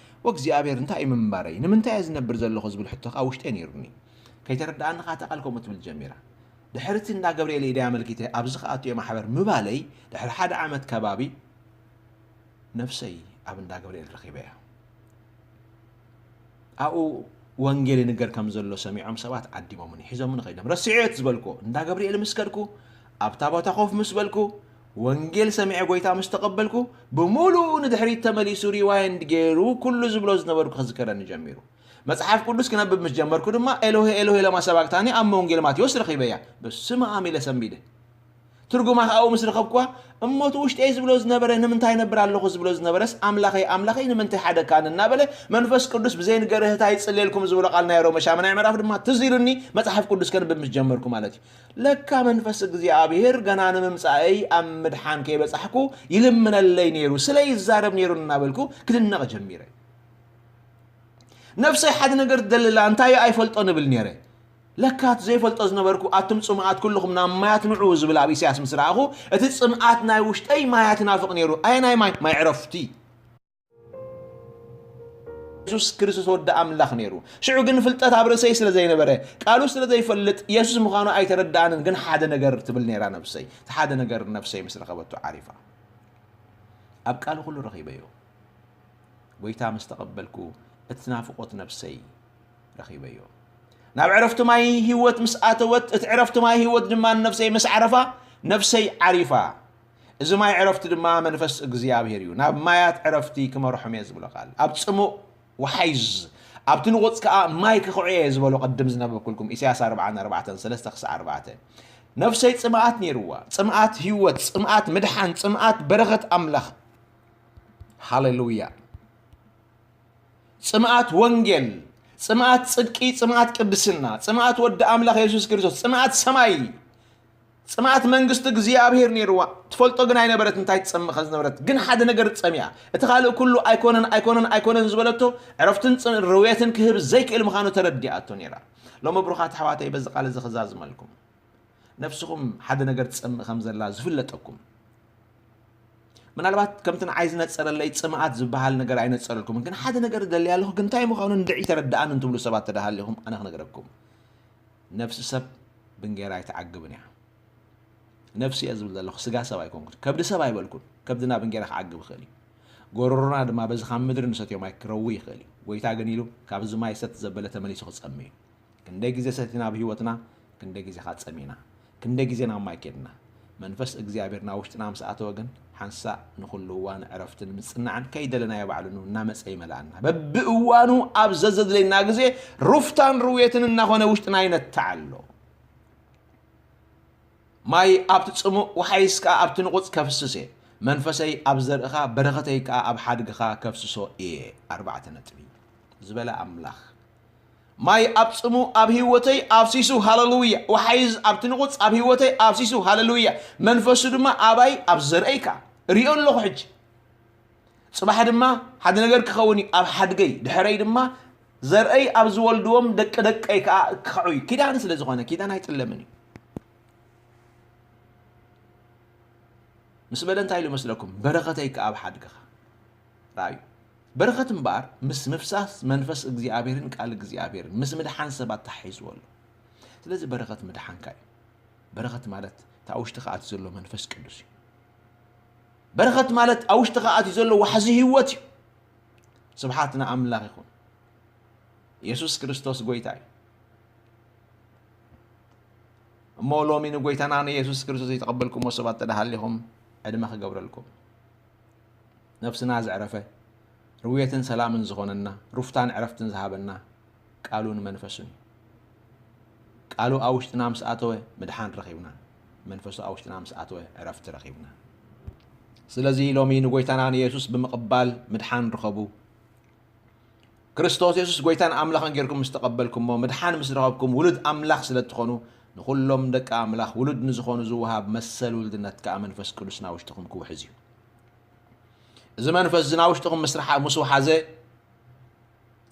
ወእግዚኣብሔር እንታይ እዩ ምንባረይ ንምንታይ እየ ዝነብር ዘለኹ ዝብል ሕቶ ከዓ ውሽጠይ ነይሩኒ። ከይተረድኣኒ ከዓ እታ ቃል ከምኡ ትብል ጀሚራ። ድሕሪ እቲ እንዳ ገብርኤል ኢደይ ኣመልኪተ ኣብዚ ክኣቱ እየ ማሕበር ምባለይ ድሕሪ ሓደ ዓመት ከባቢ ነፍሰይ ኣብ እንዳ ገብርኤል ረኺበያ። ኣብኡ ወንጌል ይንገር ከም ዘሎ ሰሚዖም ሰባት ዓዲሞምኒ ሒዞምኒ ከይዶም ረሲዐዮ እቲ ዝበልክዎ እንዳ ገብርኤል ምስ ከድኩ ኣብታ ቦታ ኮፍ ምስ በልኩ ወንጌል ሰሚዐ ጎይታ ምስ ተቐበልኩ ብምሉኡ ንድሕሪት ተመሊሱ ሪዋይንድ ገይሩ ኩሉ ዝብሎ ዝነበርኩ ክዝከረኒ ጀሚሩ። መጽሓፍ ቅዱስ ክነብብ ምስ ጀመርኩ ድማ ኤሎሄ ኤሎሄ ለማ ሰባቅታኒ ኣብ መወንጌል ማቴዎስ ረኺበያ። በስመ ኣብ ኢለ ሰንቢደ። ትርጉማ ከኣ ምስ ረኸብኩዋ እሞ እቲ ውሽጠይ ዝብሎ ዝነበረ ንምንታይ ነብር ኣለኹ ዝብሎ ዝነበረስ ኣምላኸይ ኣምላኸይ ንምንታይ ሓደካኒ እናበለ መንፈስ ቅዱስ ብዘይንገርህታ ይጽልየልኩም ዝብሎ ቃል ናይ ሮመ ሻምናይ ምዕራፍ ድማ ትዝ ኢሉኒ መጽሓፍ ቅዱስ ከንብብ ምስ ጀመርኩ ማለት እዩ። ለካ መንፈስ እግዚኣብሔር ገና ንምምጻእይ ኣብ ምድሓን ከይበጻሕኩ ይልምነለይ ነይሩ ስለ ይዛረብ ነይሩ እናበልኩ ክድነቕ ጀሚረ። ነፍሰይ ሓደ ነገር ትደልላ እንታይ ኣይፈልጦ ንብል ነይረ። ለካ እቲ ዘይፈልጦ ዝነበርኩ ኣቱም ጽሙኣት ኩልኹም ናብ ማያት ንዑ ዝብል ኣብ ኢሳያስ ምስ ረኣኹ እቲ ጽምኣት ናይ ውሽጠይ ማያት ይናፍቕ ነይሩ። ኣየናይ ማይ? ማይ ዕረፍቲ። የሱስ ክርስቶስ ወዲ ኣምላኽ ነይሩ። ሽዑ ግን ፍልጠት ኣብ ርእሰይ ስለ ዘይነበረ ቃሉ ስለ ዘይፈልጥ የሱስ ምዃኑ ኣይተረድኣንን። ግን ሓደ ነገር ትብል ነይራ ነፍሰይ። እቲ ሓደ ነገር ነፍሰይ ምስ ረኸበቶ ዓሪፋ። ኣብ ቃሉ ኩሉ ረኺበዮ። ጎይታ ምስ ተቐበልኩ እቲ ናፍቖት ነፍሰይ ረኺበዮ። ናብ ዕረፍቲ ማይ ህይወት ምስ ኣተወት እቲ ዕረፍቲ ማይ ህይወት ድማ ንነፍሰይ ምስ ዓረፋ ነፍሰይ ዓሪፋ። እዚ ማይ ዕረፍቲ ድማ መንፈስ እግዚኣብሔር እዩ። ናብ ማያት ዕረፍቲ ክመርሖም እየ ዝብሎ ቃል ኣብ ጽሙእ ወሓይዝ ኣብቲ ንቑጽ ከኣ ማይ ክኽዑ እየ ዝበሎ ቅድም ዝነበብኩልኩም ኢሳያስ ኣርብዓን ኣርባዕተን ሰለስተ ክሳዕ ኣርባዕተ። ነፍሰይ ጽምኣት ነይርዋ፣ ጽምኣት ህይወት፣ ጽምኣት ምድሓን፣ ጽምኣት በረኸት ኣምላኽ። ሃሌሉያ። ጽምኣት ወንጌል፣ ጽምኣት ጽድቂ፣ ጽምኣት ቅድስና፣ ጽምኣት ወዲ ኣምላኽ የሱስ ክርስቶስ፣ ጽምኣት ሰማይ፣ ጽምኣት መንግስቲ እግዚኣብሔር ነይርዋ። ትፈልጦ ግን ኣይነበረት እንታይ ትጸምእ ከም ዝነበረት። ግን ሓደ ነገር ጸሚኣ። እቲ ካልእ ኩሉ ኣይኮነን ኣይኮነን ኣይኮነን ዝበለቶ ዕረፍትን ጽ- ርውየትን ክህብ ዘይክእል ምዃኑ ተረዲኣቶ ነይራ። ሎሚ ብሩኻት ኣሕዋተይ በዚ ቃል እዚ ክዛዝመልኩም። ነፍስኹም ሓደ ነገር ትጸምእ ከም ዘላ ዝፍለጠኩም። ምናልባት ከምቲ ንዓይ ዝነጸረለይ ጽምኣት ዝበሃል ነገር ኣይነጸረልኩምን፣ ግን ሓደ ነገር እደሊ ኣለኹ፣ ግን እንታይ ምዃኑ እንድዒ ተረድኣኒ እንትብሉ ሰባት ተደሃሊኹም ኣነ ክነግረኩም። ነፍሲ ሰብ ብእንጌራ ኣይትዓግብን እያ። ነፍሲ እየ ዝብል ዘለኹ፣ ስጋ ሰብ ኣይኮንኩን፣ ከብዲ ሰብ ኣይበልኩን። ከብድና ብእንጌራ ክዓግብ ይኽእል እዩ። ጎረሮና ድማ በዚ ካብ ምድሪ ንሰትዮ ማይ ክረዊ ይኽእል እዩ። ጎይታ ግን ኢሉ፣ ካብዚ ማይ ሰቲ ዘበለ ተመሊሱ ክጸሚ እዩ። ክንደይ ግዜ ሰቲና ኣብ ህይወትና፣ ክንደይ ግዜ ኸኣ ጸሚና፣ ክንደይ ግዜ ናብ ማይ ኬድና። መንፈስ እግዚኣብሔር ናብ ውሽጥና ምስ ኣተወ ግን ሓንሳእ ንኹሉ እዋን ዕረፍትን ምጽንናዕን ከይደለናዮ ባዕሉ እናመጸ ይመልኣና። በብእዋኑ ኣብ ዘዘድለየና ግዜ ሩፍታን ርውየትን እናኾነ ውሽጥና ይነትዕ ኣሎ። ማይ ኣብቲ ጽሙእ፣ ወሓይስ ከኣ ኣብቲ ንቑጽ ከፍስስ እየ። መንፈሰይ ኣብ ዘርእኻ፣ በረኸተይ ከኣ ኣብ ሓድግኻ ከፍስሶ እየ። ኣርባዕተ ነጥቢ። ዝበለ ኣምላኽ። ማይ ኣብ ጽሙእ ኣብ ህይወተይ ኣፍሲሱ፣ ሃሌሉያ። ወሓይዝ ኣብቲ ንቑጽ ኣብ ህይወተይ ኣፍሲሱ፣ ሃሌሉያ። መንፈሱ ድማ ኣባይ ኣብ ዘርእይ ከኣ። ርእዮ ኣለኹ ሕጂ። ጽባሕ ድማ ሓደ ነገር ክኸውን እዩ ኣብ ሓድገይ፣ ድሕረይ ድማ ዘርእይ ኣብ ዝወልድዎም ደቂ ደቀይ ከኣ ክኸዑ እዩ። ኪዳን ስለ ዝኾነ፣ ኪዳን ኣይጥለምን እዩ። ምስ በለ እንታይ ኢሉ መስለኩም? በረኸተይ ከኣ ኣብ ሓድግኻ። ረኣዩ። በረኸት እምበኣር ምስ ምፍሳስ መንፈስ እግዚኣብሔርን ቃል እግዚኣብሔርን ምስ ምድሓን ሰባት ተሓሒዝዎ ኣሎ። ስለዚ በረኸት ምድሓንካ እዩ። በረኸት ማለት እቲ ኣብ ውሽጥኻ ኣትዩ ዘሎ መንፈስ ቅዱስ እዩ። በረኸት ማለት ኣብ ውሽጥኻ ኣትዩ ዘሎ ዋሕዚ ህይወት እዩ። ስብሓት ንኣምላኽ ይኹን። የሱስ ክርስቶስ ጎይታ እዩ። እሞ ሎሚ ንጎይታና ንየሱስ ክርስቶስ ዘይተቐበልኩሞ ሰባት ተደሃሊኹም ዕድመ ክገብረልኩም። ነፍስና ዘዕረፈ፣ ርውየትን ሰላምን ዝኾነና፣ ሩፍታን ዕረፍትን ዝሃበና ቃሉን መንፈሱን እዩ። ቃሉ ኣብ ውሽጥና ምስ ኣተወ ምድሓን ረኺብና፣ መንፈሱ ኣብ ውሽጥና ምስ ኣተወ ዕረፍቲ ረኺብና። ስለዚ ሎሚ ንጎይታና ንየሱስ ብምቕባል ምድሓን ርኸቡ። ክርስቶስ የሱስ ጎይታን ኣምላኽን ጌርኩም ምስ ተቐበልኩሞ፣ ምድሓን ምስ ረኸብኩም፣ ውሉድ ኣምላኽ ስለ እትኾኑ፣ ንኹሎም ደቂ ኣምላኽ ውሉድ ንዝኾኑ ዝወሃብ መሰል ውልድነት ከኣ መንፈስ ቅዱስ ናብ ውሽጥኹም ክውሕዝ እዩ። እዚ መንፈስ እዚ ናብ ውሽጥኹም ምስ ረሓ-፣ ምስ ወሓዘ፣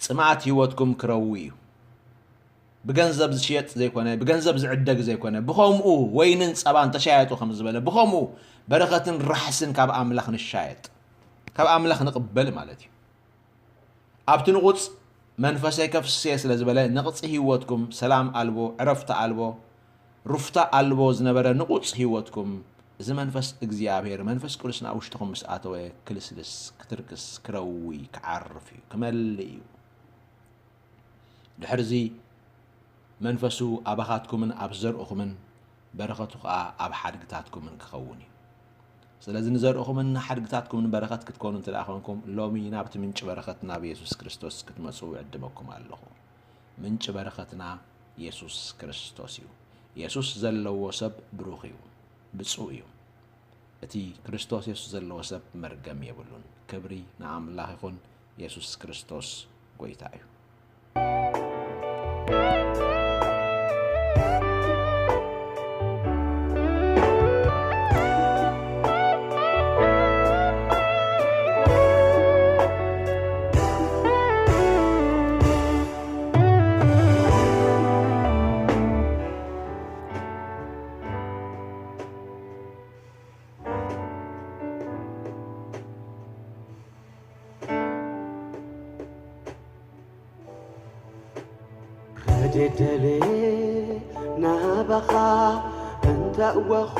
ጽምኣት ህይወትኩም ክረዊ እዩ። ብገንዘብ ዝሽየጥ ዘይኮነ፣ ብገንዘብ ዝዕደግ ዘይኮነ፣ ብኸምኡ ወይንን ጸባን ተሻየጡ ከም ዝበለ፣ ብኸምኡ በረኸትን ራሕስን ካብ ኣምላኽ ንሻየጥ፣ ካብ ኣምላኽ ንቕበል ማለት እዩ። ኣብቲ ንቑጽ መንፈሰይ ከፍስየ ስለ ዝበለ፣ ነቕጺ ህይወትኩም ሰላም ኣልቦ፣ ዕረፍቲ ኣልቦ፣ ሩፍታ ኣልቦ ዝነበረ ንቑጽ ህይወትኩም፣ እዚ መንፈስ እግዚኣብሔር፣ መንፈስ ቅዱስ ናብ ውሽጥኹም ምስ ኣተወ፣ ክልስልስ፣ ክትርክስ፣ ክረዊ፣ ክዓርፍ እዩ፣ ክመልእ እዩ። ድሕርዚ መንፈሱ ኣባኻትኩምን ኣብ ዘርእኹምን፣ በረኸቱ ኸኣ ኣብ ሓድግታትኩምን ክኸውን እዩ። ስለዚ ንዘርእኹምን ንሓድግታትኩምን በረኸት ክትኮኑ እንተ ደኣ ኾንኩም፣ ሎሚ ናብቲ ምንጪ በረኸት ናብ የሱስ ክርስቶስ ክትመጹ እዕድመኩም ኣለኹ። ምንጪ በረኸትና የሱስ ክርስቶስ እዩ። የሱስ ዘለዎ ሰብ ብሩኽ እዩ፣ ብጹእ እዩ። እቲ ክርስቶስ የሱስ ዘለዎ ሰብ መርገም የብሉን። ክብሪ ንኣምላኽ ይኹን። የሱስ ክርስቶስ ጎይታ እዩ። ረድኤት ደልየ ናባኻ እንተ እወኹ